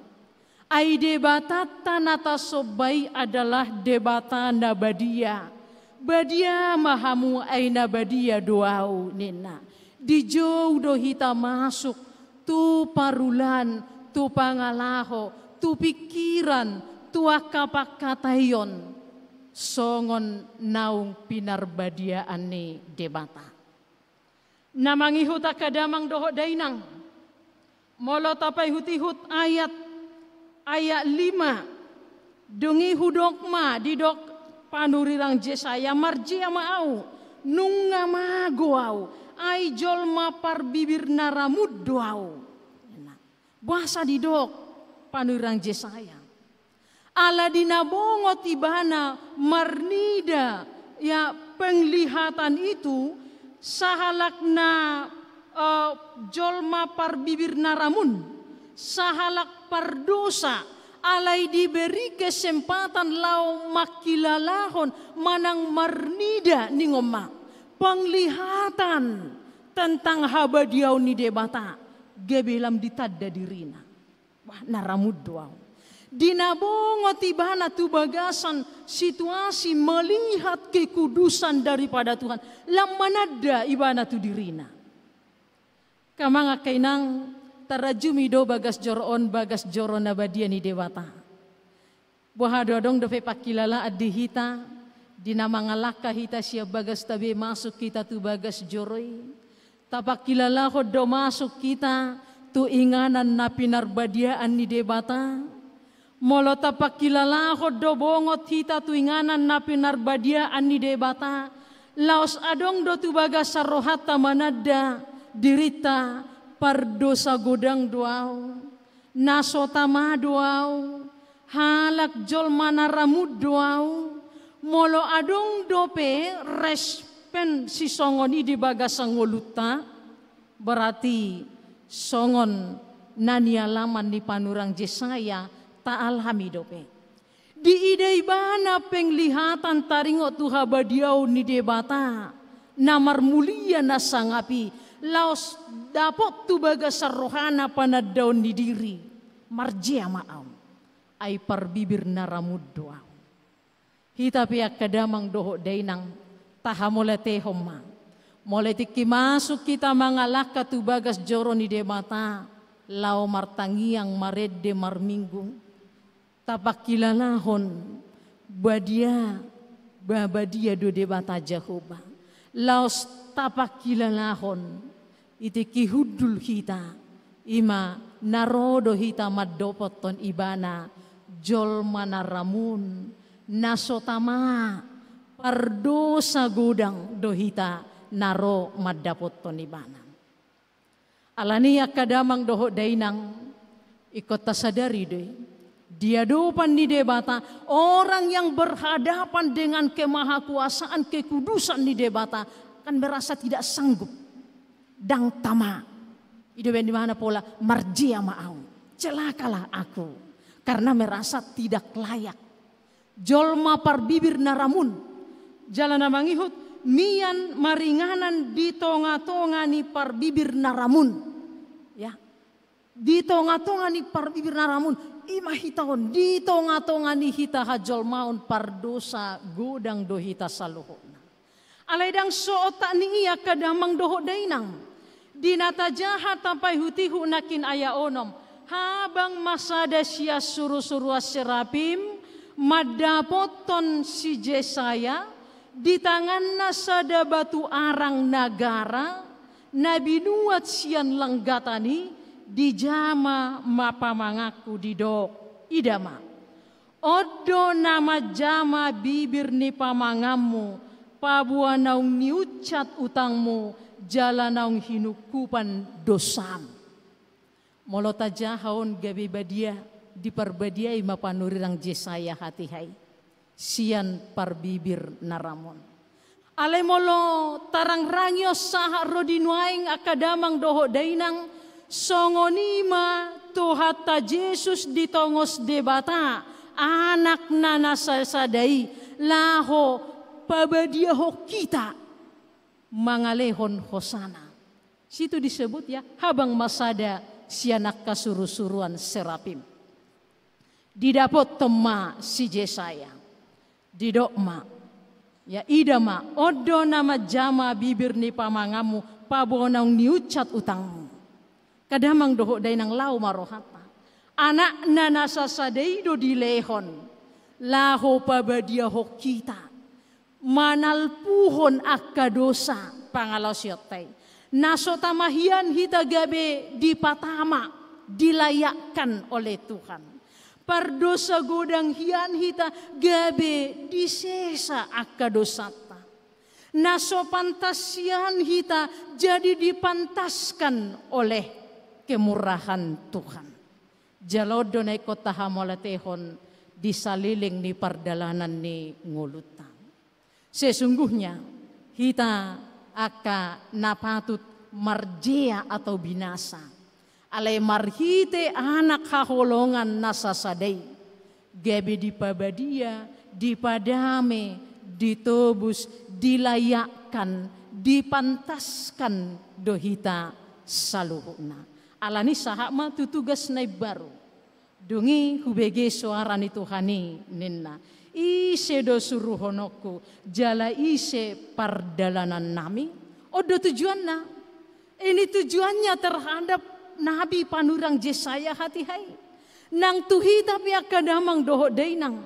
Ai Debatanta na tasomba i adalah Debata na badia. Badia ma hamu, ai na badia do Ahu, ninna. Dijou do hita masuk tu parulan, tu pangalaho, tu pingkiran, tu angka pangkataion, songon naung pinarbadiaan ni Debata. Na mangihut, angka damang dohot dainang, Molo tapaihut-ihut ayat, ayat lima. Dung i hudok ma, didok panurirang Jesaya, marjea ma au, nunga mago au, ai jolma parbibir na ramun do au. Boasa didok panurirang Jesaya? Ala di na bongot ibana marnida, ya, penglihatan itu, sahalak na, eh, jolma parbibir na ramun, sahalak pardosa, alai diberi kesempatan laho mangkilalahon manang marnida ningon ma penglihatan tentang habadiaon ni Debata, gabe lam ditanda dirina. Wah, na ramun do au. Di na bongot ibana tu bagasan situasi melihat kekudusan daripada Tuhan, lam mananda ibana tu dirina. Angka amang, angka inang, tarajumi do bagas joro on, bagas joro na badia ni Debata. Boha do, adong dope pangkilalaan di hita, di na mangalangka hita sian bagasta be masuk hita tu bagas joro i. Tapangkilalahon do masuk hita tu inganan na pinarbadiaan ni Debata. Molo tapangkilalahon do bongot hita tu inganan na pinarbadiaan ni Debata, laos adong do tu bagasan rohanta mananda dirinta, pardosa godang do au, na so tama do au, halak jolma na ramun do au. Molo adong dope respon sisongon i di bagasan ngolunta, berarti songon na nialaman ni panurirang Jesaya taalami dope. Diida ibana penglihatan taringot tu habadiaon ni Debata na marmulia na sangap i, laos dapot tu bagasan rohana panandaon ni diri, marjea ma au, ai parbibir na ramun do au. Hita pe angka damang dohot dainang, tahamauliatehon ma. Molo tingki masuk hita mangalangka tu bagas joro ni Debata, laho martangiang, marende, marminggu, tapangkilalahon badia, ba-, badia do Debata Jahowa. Laos tapangkilalahon, i tingki hundul hita, i ma na ro do hita mandapothon ibana jolma na ramun, na so tama, pardosa godang do hita na ro mandapothon ibana. Alani i angka damang dohot dainang, ingkon tasadari do i, di adopan ni Debata, orang yang berhadapan dengan kemahakuasaan, kekudusan ni Debata, kan merasa tidak sanggup. Ndang tama. I do umbahen ibana pola, marjea ma au. Celakalah aku. Karena merasa tidak layak. Jolma parbibir na ramun. Jala na mangihut, mian maringanan di tonga-tonga ni parbibir na ramun. Ya. Di tonga-tonga ni parbibir na ramun. I ma hita on, di tonga-tonga ni hita hajolmaon pardosa godang do hita saluhutna. Alai ndang so otak ni i angka damang dohot dainang. Di na tajaha tapaihut-ihut nangkin ayat onom. Habang ma sada sian suru-suruan serapim, mandapothon si Jesaya, di tanganna sada batu arang na gara, na binuat sian langgatan i, dijama ma pamanganku, didok, ida ma. On do na manjama bibir ni pamanganmu, paboa naung niunsat utangmu, jala naung hinungkupan dosam. Molo tajaha on gabe badia, diparbadiai ma panurirang Jesaya hatiha i sian parbibir na ramun. Alai molo tarangrangi on sahat ro di nuaeng angka damang dohot dainang, songon i ma Tuhanta Jesus ditongos Debata, Anakna na sasada i, laho pabadiahon hita, mangalehon hosana. Situ disebut, ya, habang ma sada sian angka suru-suruan serapim. Didapothon ma si Jesaya. Didok ma, ya, ida ma, on do na manjama bibir ni pamanganmu, paboa naung niunsat utangmu. Angka damang dohot dainang, laho ma rohanta. Anakna na sasada i do dilehon, laho pabadiahon hita, manalpuhon angka dosa pangalaosionta i. Na so tama hian hita gabe dipatama, dilayakkan oleh Tuhan. Pardosa godang hian hita gabe disesa angka dosanta. Na so pantas hian hita jadi dipantaskan oleh kemurahan Tuhan. Jala on do na ingkon tahamauliatehon di saleleng ni pardalanan ni ngolunta. Sesungguhnya hita angka na patut marjea atau binasa. Alai marhite Anak haholongan na sasada i, gabe dipabadia, dipadame, ditobus, dilayakkan, dipantaskan do hita saluhutna. Alani sahat ma tu tugas na imbaru. Dung i hubege soara ni Tuhan i ninna, ise do suruhononku, jala ise pardalanannami? On do tujuanna. Ini tujuannya terhadap Nabi panurirang Jesaya hatiha i. Nang tu hita pe angka damang dohot dainang.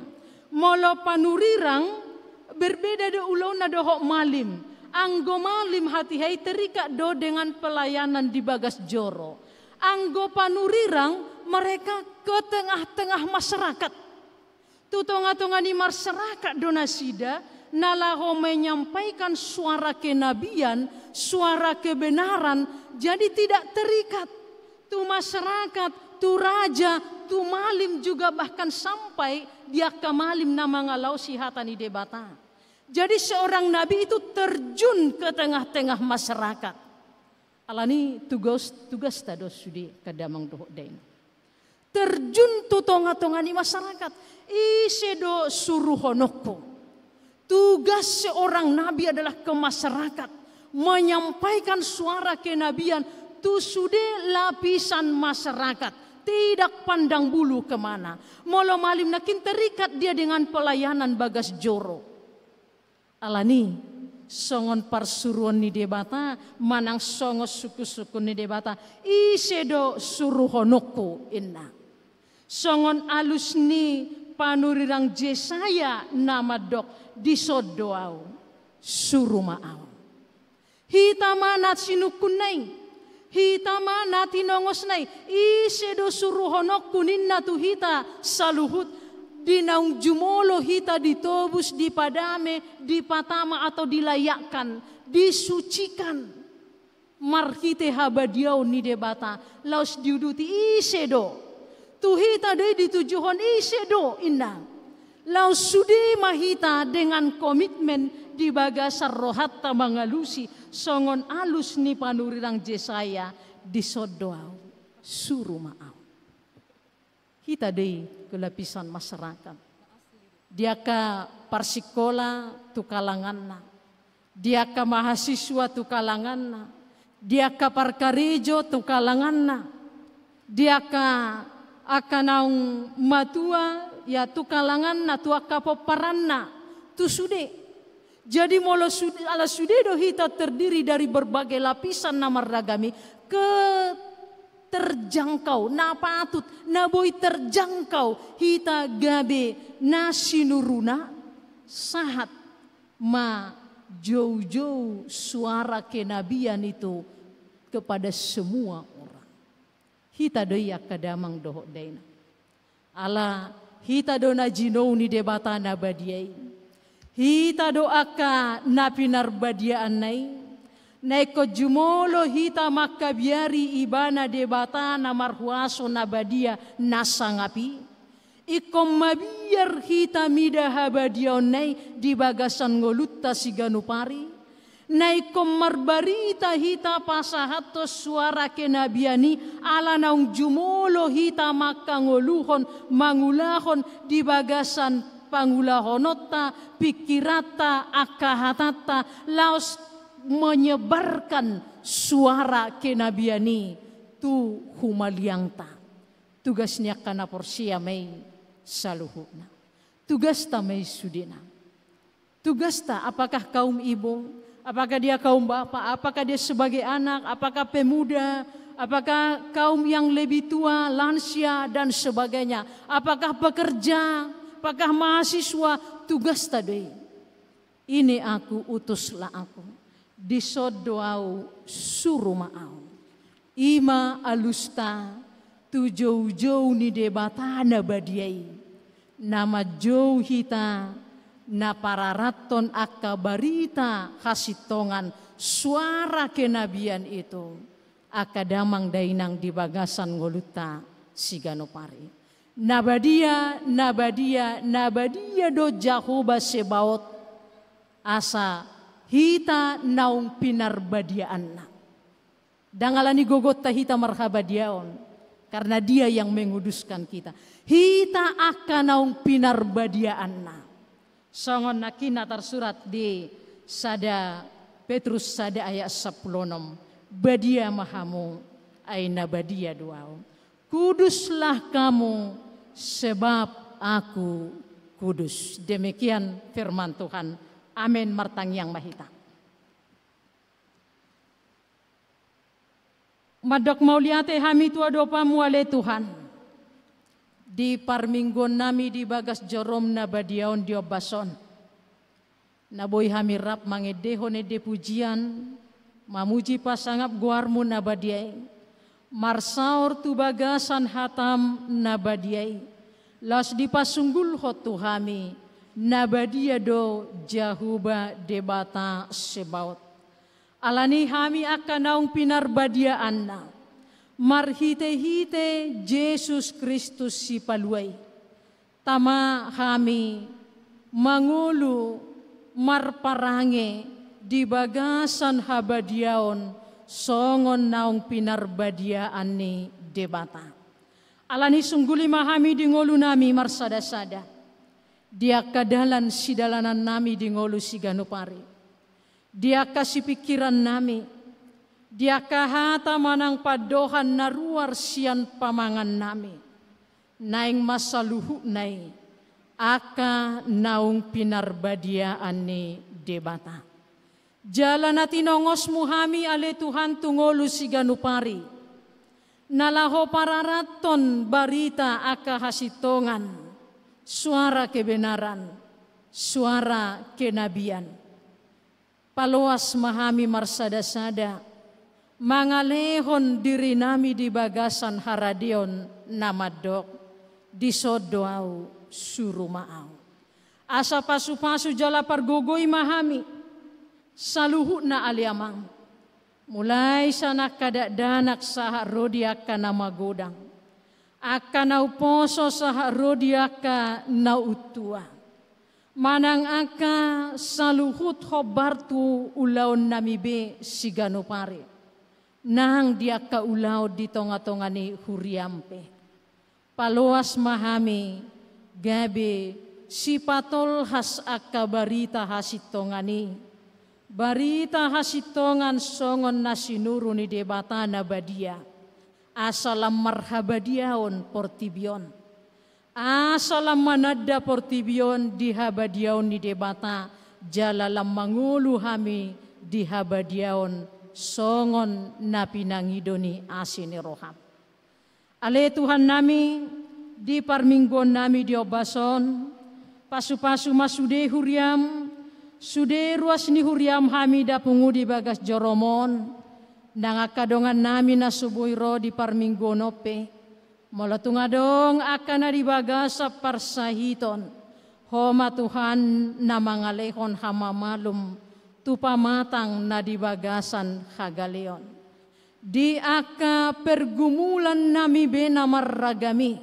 Molo panurirang berbeda do ulaonna dohot malim. Anggo malim hatiha i terikat do dengan pelayanan di bagas joro. Anggo panurirang mereka ke tengah-tengah masyarakat. Tu tonga-tonga ni masyarakat do nasida na laho menyampaikan suara kenabian, suara kebenaran, jadi tidak terikat tu masyarakat, tu raja, tu malim juga bahkan sampai di angka malim na mangalaosi hata ni Debata. Jadi seorang nabi itu terjun ke tengah-tengah masyarakat. Alani tugas, tugasta do sude angka damang dohot dainang. Terjun tu tonga-tonga ni masyarakat. Ise do suruhononku? Tugas seorang nabi adalah ke masyarakat, menyampaikan suara kenabian tu sude lapisan masyarakat, tidak pandang bulu kemana. Molo malim nangkin terikat dia dengan pelayanan bagas joro. Alani songon parsuruon ni Debata manang songon sungkun-sungkun ni Debata, ise do suruhononku, inna. Songon alus ni panurirang Jesaya na mandok, dison do ahu, suru ma ahu. Hita ma na sinungkunna i, hita ma na tinongosna i, ise do suruhononku ninna tu hita saluhut, di naung jumolo hita ditobus, dipadame, dipatama atau dilayakkan, disucikan. Marhite habadiaon ni Debata, laos diuduti ise do. Tu hita do i ditujuhon ise do, inna. Laos sude ma hita dengan komitmen di bagasan rohanta mangalusi songon alus ni panurirang Jesaya, dison do ahu, suru ma ahu. Hita do i ke lapisan masyarakat. Di angka parsikola tu kalanganna. Di angka mahasiswa tu kalanganna. Di angka parkarejo tu kalanganna. Di angka, angka naung matua, ya, tu kalanganna, tu angka pomparanna, tu sude. Jadi molo sude, ala sude do hita terdiri dari berbagai lapisan na marragam i, ke terjangkau, na patut, na boi terjangkau hita gabe na sinuruna, sahat ma joujou suara kenabian itu kepada semua orang. Hita do i angka damang dohot dainang. Ala hita do na jinou ni Debata na badia i. Hita do angka na pinarbadiaanna i. Na ingkon jumolo hita mangkabiari Ibana Debata na marhuaso na badia na sangap i. Ingkon mabiar hita mida habadiaonna i di bagasan ngolunta siganup ari. Na ingkon marbarita hita pasahathon suara kenabian i, ala naung jumolo hita mangkangoluhon, mangulahon di bagasan pangulahononta, pingkiranta, angka hatanta, laos menyebarkan suara kenabian i tu humaliangta. Tugas ni angka na porsea ma i saluhutna. Tugasta ma i sudena. Tugasta, apakah kaum ibu, apakah dia kaum bapak, apakah dia sebagai anak, apakah pemuda, apakah kaum yang lebih tua, lansia, dan sebagainya, apakah pekerja, apakah mahasiswa, tugasta do i. Ini aku, utuslah aku. Dison do ahu, suru ma ahu. I ma alusta tu joujou ni Debata na badia i, na manjou hita na pararathon angka barita hasintongan, suara kenabian itu, angka damang dainang di bagasan ngolunta siganup ari. Na badia, na badia, na badia do Jahowa Sebaot, asa hita naung pinarbadiaanna. Ndang ala ni gogonta hita marhabadiaon, karena Dia yang menguduskan kita. Hita angka naung pinarbadiaanna. Songon nangkin na tarsurat di sada Petrus sada ayat sampulu onom, badia ma hamu, ai na badia do Ahu. Kuduslah kamu, sebab Aku kudus. Demikian firman Tuhan. Amen. Martangiang ma hita. Mandok mauliate hami tu adopanmu ale Tuhan, di parmingguonnami di bagas joroM na badia on di ombas on, na boi hami rap mangendehon ende pujian, mamuji pasangap goarMu na badia i, marsaor tu bagasan hataM na badia i, laos dipasunggulhon tu hami, na badia do Jahowa Debata Sebaot. Alani hami angka naung pinarbadiaanna, marhitehite Jesus Kristus Sipalua i, tama hami mangolu marparange di bagasan habadiaon songon naung pinarbadiaan ni Debata. Alani sungguli ma hami di ngolunami marsadasada, di angka dalan sidalanannami di ngolu siganup ari, di angka sipingkirannami, di angka hata manang pandohan na ruar sian pamangannami, naeng ma saluhutna i angka naung pinarbadiaan ni Debata. Jala na tinongosmu hami ale Tuhan tu ngolu siganup ari, na laho pararathon barita angka hasintongan, suara kebenaran, suara kenabian. Paloas ma hami marsadasada, mangalehon dirinami di bagasan haradeon na mandok, dison do ahu, suru ma ahu. Asa pasupasu jala pargogoi ma hami, saluhutna ale Amang. Mulai sian angka dakdanak sahat ro di angka na magodang, angka na umposo sahat ro di angka na untua, manang angka saluhut hombar tu ulaonnami be siganup ari, nang di angka ulaon di tongatonga ni huriam pe. Paloas ma hami, gabe sipatolhas angka barita hasintongan i, barita hasintongan songon na sinuru ni Debata na badia, asa lam marhabadiaon portibi on, asa lam mananda portibi on di habadiaon ni Debata, jala lam mangolu hami di habadiaon songon na pinangido ni asi ni roham. Ale Tuhannami, di parmingguonnami di ombas on, pasupasu ma sude huriam, sude ruas ni huriam hami dapungu di bagas jorom on, nang angka dongannami na so boi ro di parmingguon on pe, molo tung adong angka na di bagasan parsahiton, Ho ma Tuhan na mangalehon hamamalum tu pamatang na di bagasan hagaleon. Di angka pergumulannami be na marragam i,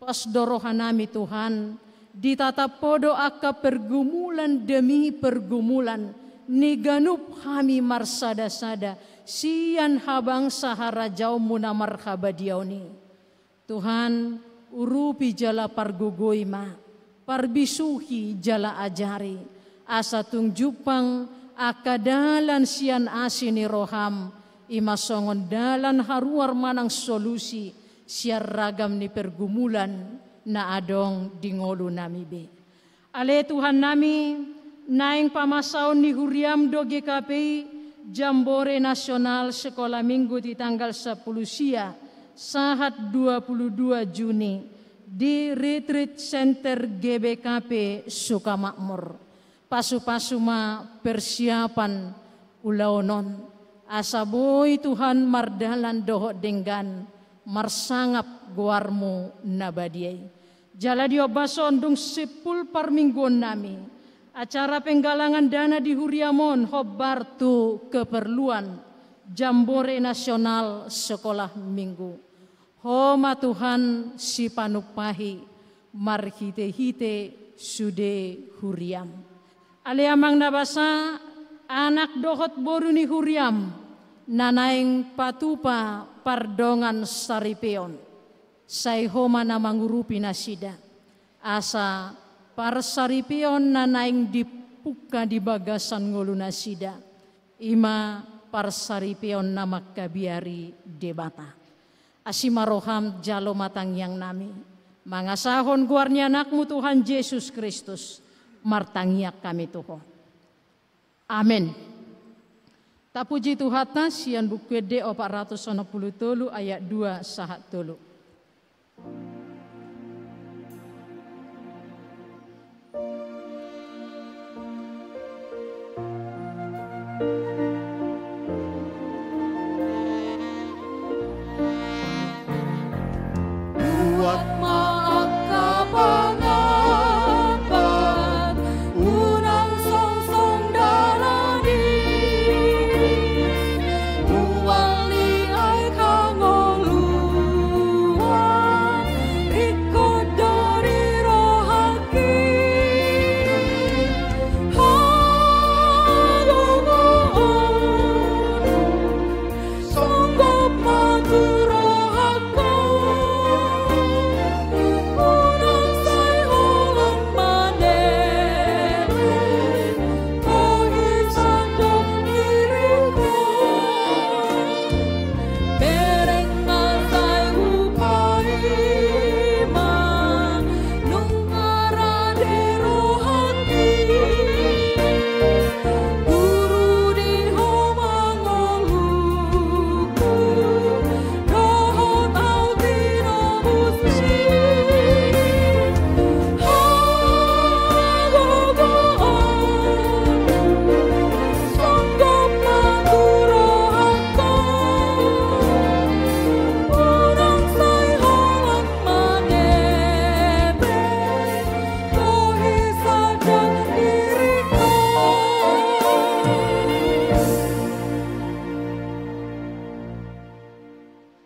pos do rohanami Tuhan, ditatap Ho do angka pergumulan demi pergumulan ni ganup hami marsadasada sian habangsa harajaonmu na marhabadiaon i. Tuhan, urupi jala pargogoi ma, parbisuhi jala ajari, asa tung jumpang angka dalan sian asi ni roham, i ma songon dalan haruar manang solusi sian ragam ni pergumulan na adong di ngolunami be. Ale Tuhannami, naeng pamasaon ni huriam do G K P I Jambore Nasional Sekolah Minggu di tanggal sepuluh sia sahat dua puluh dua Juni di Retreat Center G B K P Sukamakmur. Pasupasu ma persiapan ulaon on, asa boi Tuhan mardalan dohot denggan marsangap goarmu na badia i. Jala di ombas on dung simpul parmingguonnami, acara penggalangan dana di huriam on hombar tu keperluan Jambore Nasional Sekolah Minggu. Ho ma Tuhan sipanumpahi marhitehite sude huriam. Ale Amang na basa, anak dohot boru ni huriam na naeng patupa pardongan saripeon, sai Ho ma na mangurupi nasida, asa parsaripeon na naeng dipungka di bagasan ngolunasida, i ma parsaripeon na mangkabiari Debata. Asi ma roham, jalo ma tangiangnami. Mangasahon goar ni Anakmu Tuhan Jesus Kristus, martangiang hami tu Ho. Amen. Tapuji Tuhanta sian Buku Ende opat ratus onom pulu tolu ayat dua sahat tolu. Buat ma angka pangapan, unang songsong dalan i. Buat ni ai hangoluan, ingkon do di rohangki. Hagogoon songgop ma tu rohangku, unang sai holan manene, bohi sandok diringku. Bereng ma sai hupaima, nunga ra di rohangki. Guru di Ho ma ngolungku, dohot au tinobusni. Hagogoon songgop ma tu rohangku, unang sai holan manene, bohi sandok diringku.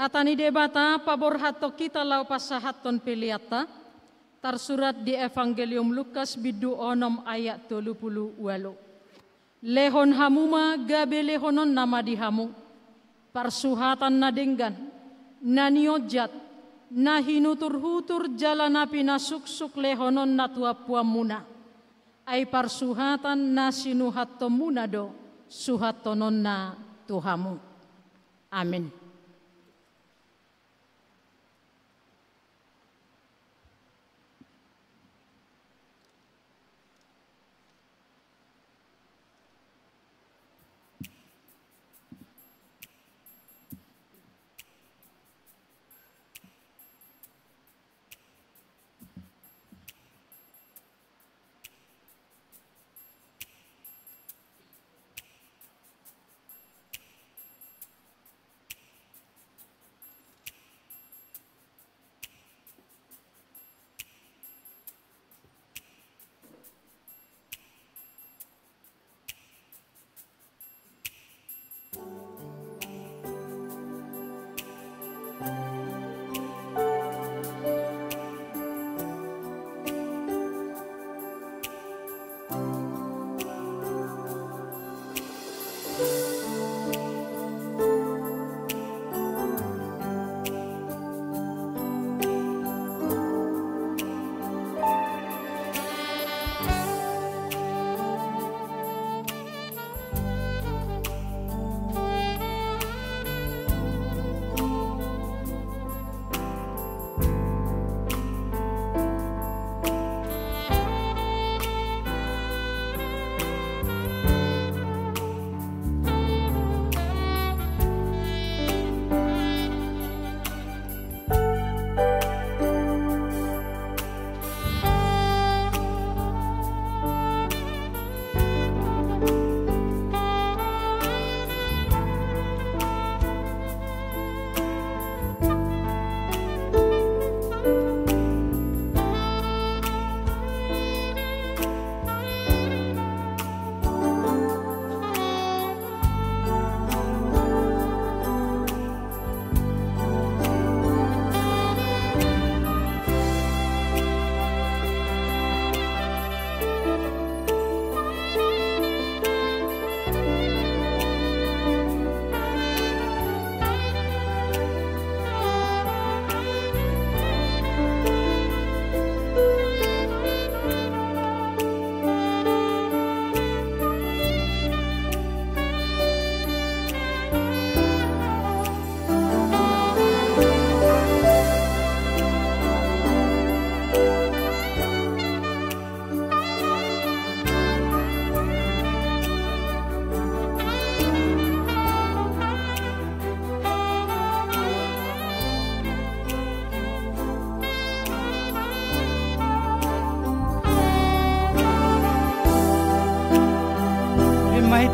Hata ni Debata paborhathon hita laho pasahathon peleanta, tarsurat di Evangelium Lukas bindu onom ayat tolu pulu ualu. Lehon hamu ma gabe lehononna ma di hamu, parsuhatan na denggan, na nionjat, na hinuturhutur jala na pinasuksuk lehononna tu ampuanmuna. Ai parsuhatan na sinuhathonmuna do suhathononna tu hamu. Amen.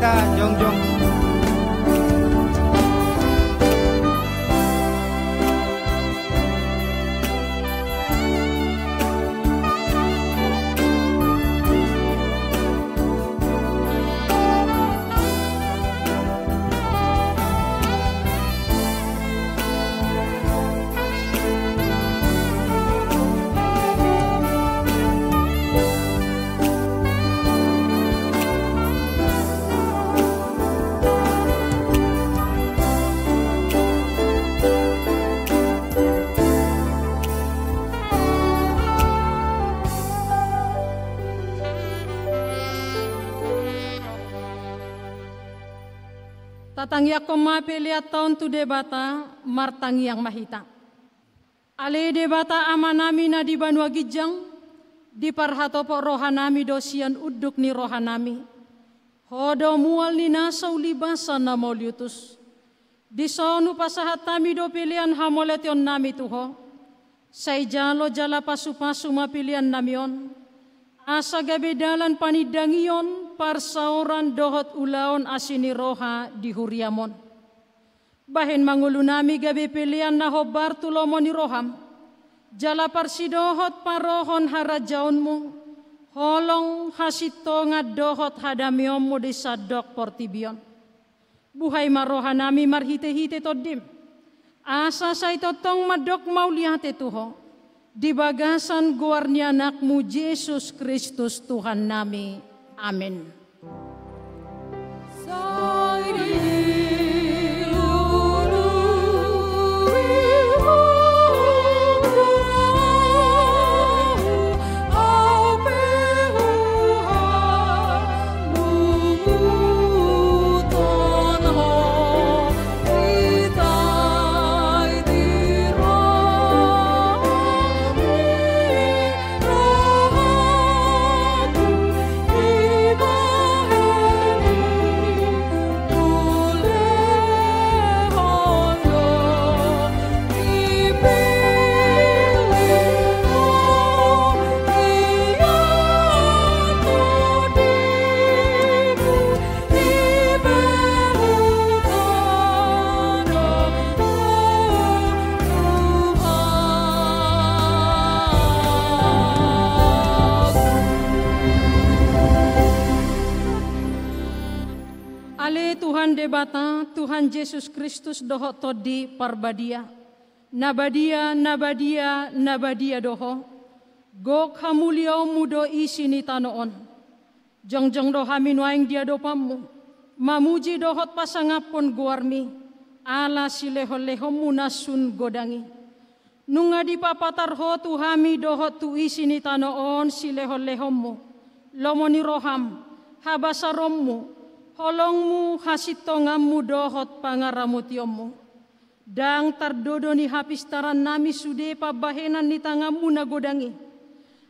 Jongjong. Tatangiangkon ma peleanta on tu Debata, martangiang ma hita. Ale Debata Amanami na di banua ginjang, diparhatopot rohanami do sian unduk ni rohanami. Ho do mual ni nasa ulibasa na mauliutus. Dison hupasahat hami do pelean hamauliateionnami tu Ho. Sai jalo jala pasupasu ma peleannami on, asa gabe dalan panindangion, parsaoran dohot ulaon asi ni roha di huriam on. Bahen ma ngolunami gabe pelean na hombar tu lomo ni roham, jala parsidohot parohon harajaonmu, holong, hasintongan dohot hadameonmu di sandok portibi on. Buhai ma rohanami marhitehite Tondim, asa sai tongtong mandok mauliate tu Ho, di bagasan goar ni Anakmu Jesus Kristus Tuhannami. Amen. Ale Tuhan Debata, Tuhan Jesus Kristus dohot Tondi Parbadia, na badia, na badia, na badia do Ho. Gok hamuliaonmu do isi ni tano on. Jongjong do hami nuaeng di adopanmu, mamuji dohot pasangaphon goarmi, ala silehonlehonmu na sun godang i. Nunga dipapatar Ho tu hami dohot tu isi ni tano on silehonlehonmu, lomo ni roham, habasaronmu, holongmu, hasintonganmu dohot pangaramotionmu. Ndang tardodo ni hapistarannami sude pambahenan ni tanganmu na godang i.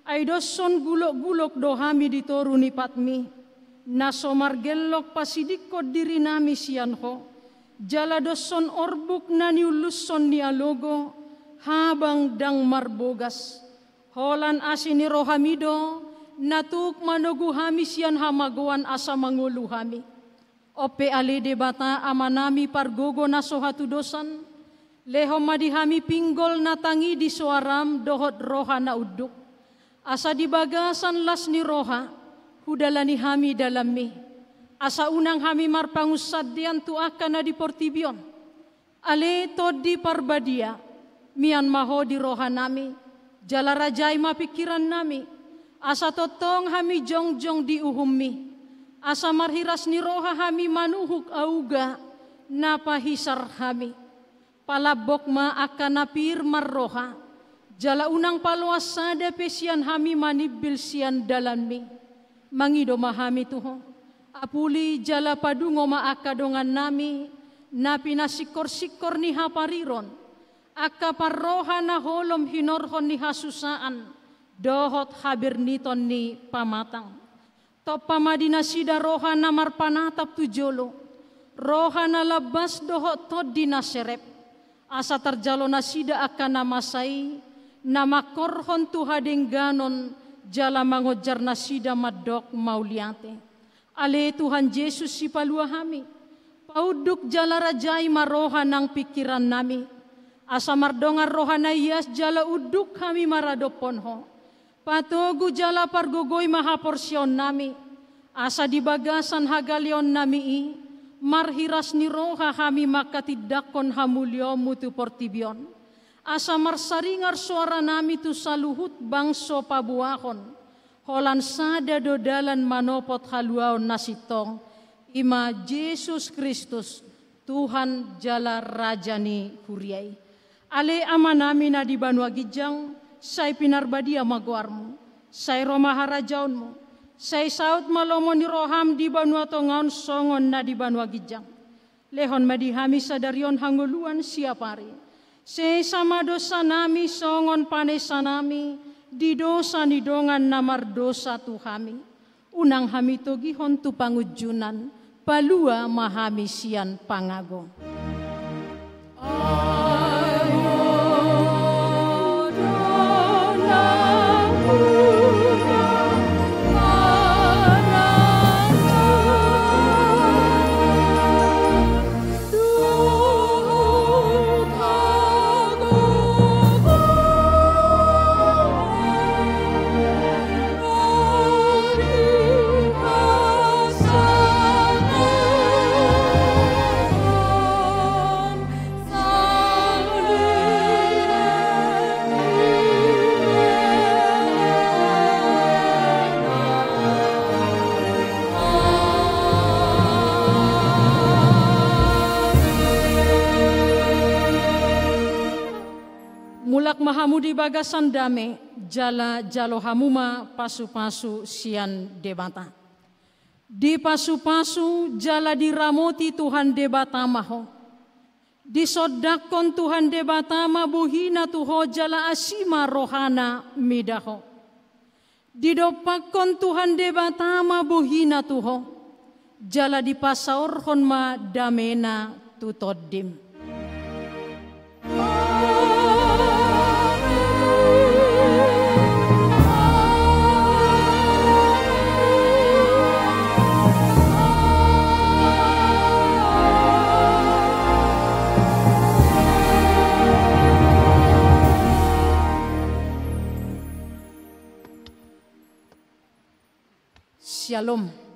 Ai doshon gulokgulok do hami di toru ni patmi, na so margellok pasidingkon dirinami sian Ho, jala doshon orbuk na niullushon ni alogo, habang ndang marbogas. Holan asi ni rohami do, na tuk manogu hami sian hamagoan asa mangolu hami. On pe ale Debata Amanami pargogo na so hatudosan, lehon ma di hami pinggol na tangihon soaram dohot roha na unduk. Asa di bagasan las ni roha, hudalani hami dalanmi. Asa unang hami marpangunsandean tu angka na di portibi on. Ale Tondi Parbadia, mian ma Ho di rohanami, jala rajai ma pingkirannami, asa tongtong hami jongjong di uhummi, asa marhiras ni roha hami manuhuk auga na pahisar hami. Palambok ma angka na pir marroha, jala unang paloas sada pe sian hami manimbil sian dalanmi. Mangido ma hami tu Ho, apuli jala padungo ma angka dongannami, na pinasingkorsingkor ni hapariron, angka parroha na holom hinorhon ni hasusaan dohot haberniton ni pamatang. Tompa ma di nasida roha na marpanatap tu jolo, roha na lambas dohot tondi na serep, asa tarjalo nasida angka na masa i, na mangkorhon tu hadengganon jala mangonjar nasida mandok mauliate. Ale Tuhan Jesus, Sipalua hami, paunduk jala rajai ma roha nang pingkirannami, asa mardongan roha na ias jala unduk hami maradophon Ho. Patogu jala pargogoi ma haporseaonnami, asa di bagasan hagaleonnami i marhiras ni roha hami manghatindanghon hamuliaonMu tu portibi on. Asa marsaringar soaranami tu saluhut bangso paboahon, holan sada do dalan manopot haluaon na sintong, i ma Jesus Kristus, Tuhan jala Raja ni huria i. Ale Amanami na di banua ginjang, sai pinarbadia ma goarMu, sai ro ma harajaonMu, sai saut ma lomo ni rohaM di banua tonga on songon na di banua ginjang. Lehon ma di hami sadari on hangoluan siapari. Sesa ma dosanami songon panesanami di dosa ni dongan na mardosa tu hami. Unang hami togihon tu pangunjunan, palua ma hami sian pangago. Mulak ma hamu di bagasan dame, jala jalo hamu ma pasupasu sian Debata. Dipasupasu jala diramoti Tuhan Debata ma ho. Disondangkon Tuhan Debata ma bohina tu ho jala asi ma rohana mida ho. Didompakkon Tuhan Debata ma bohina tu ho, jala dipasaorhon ma damena tu tondim. Syalom.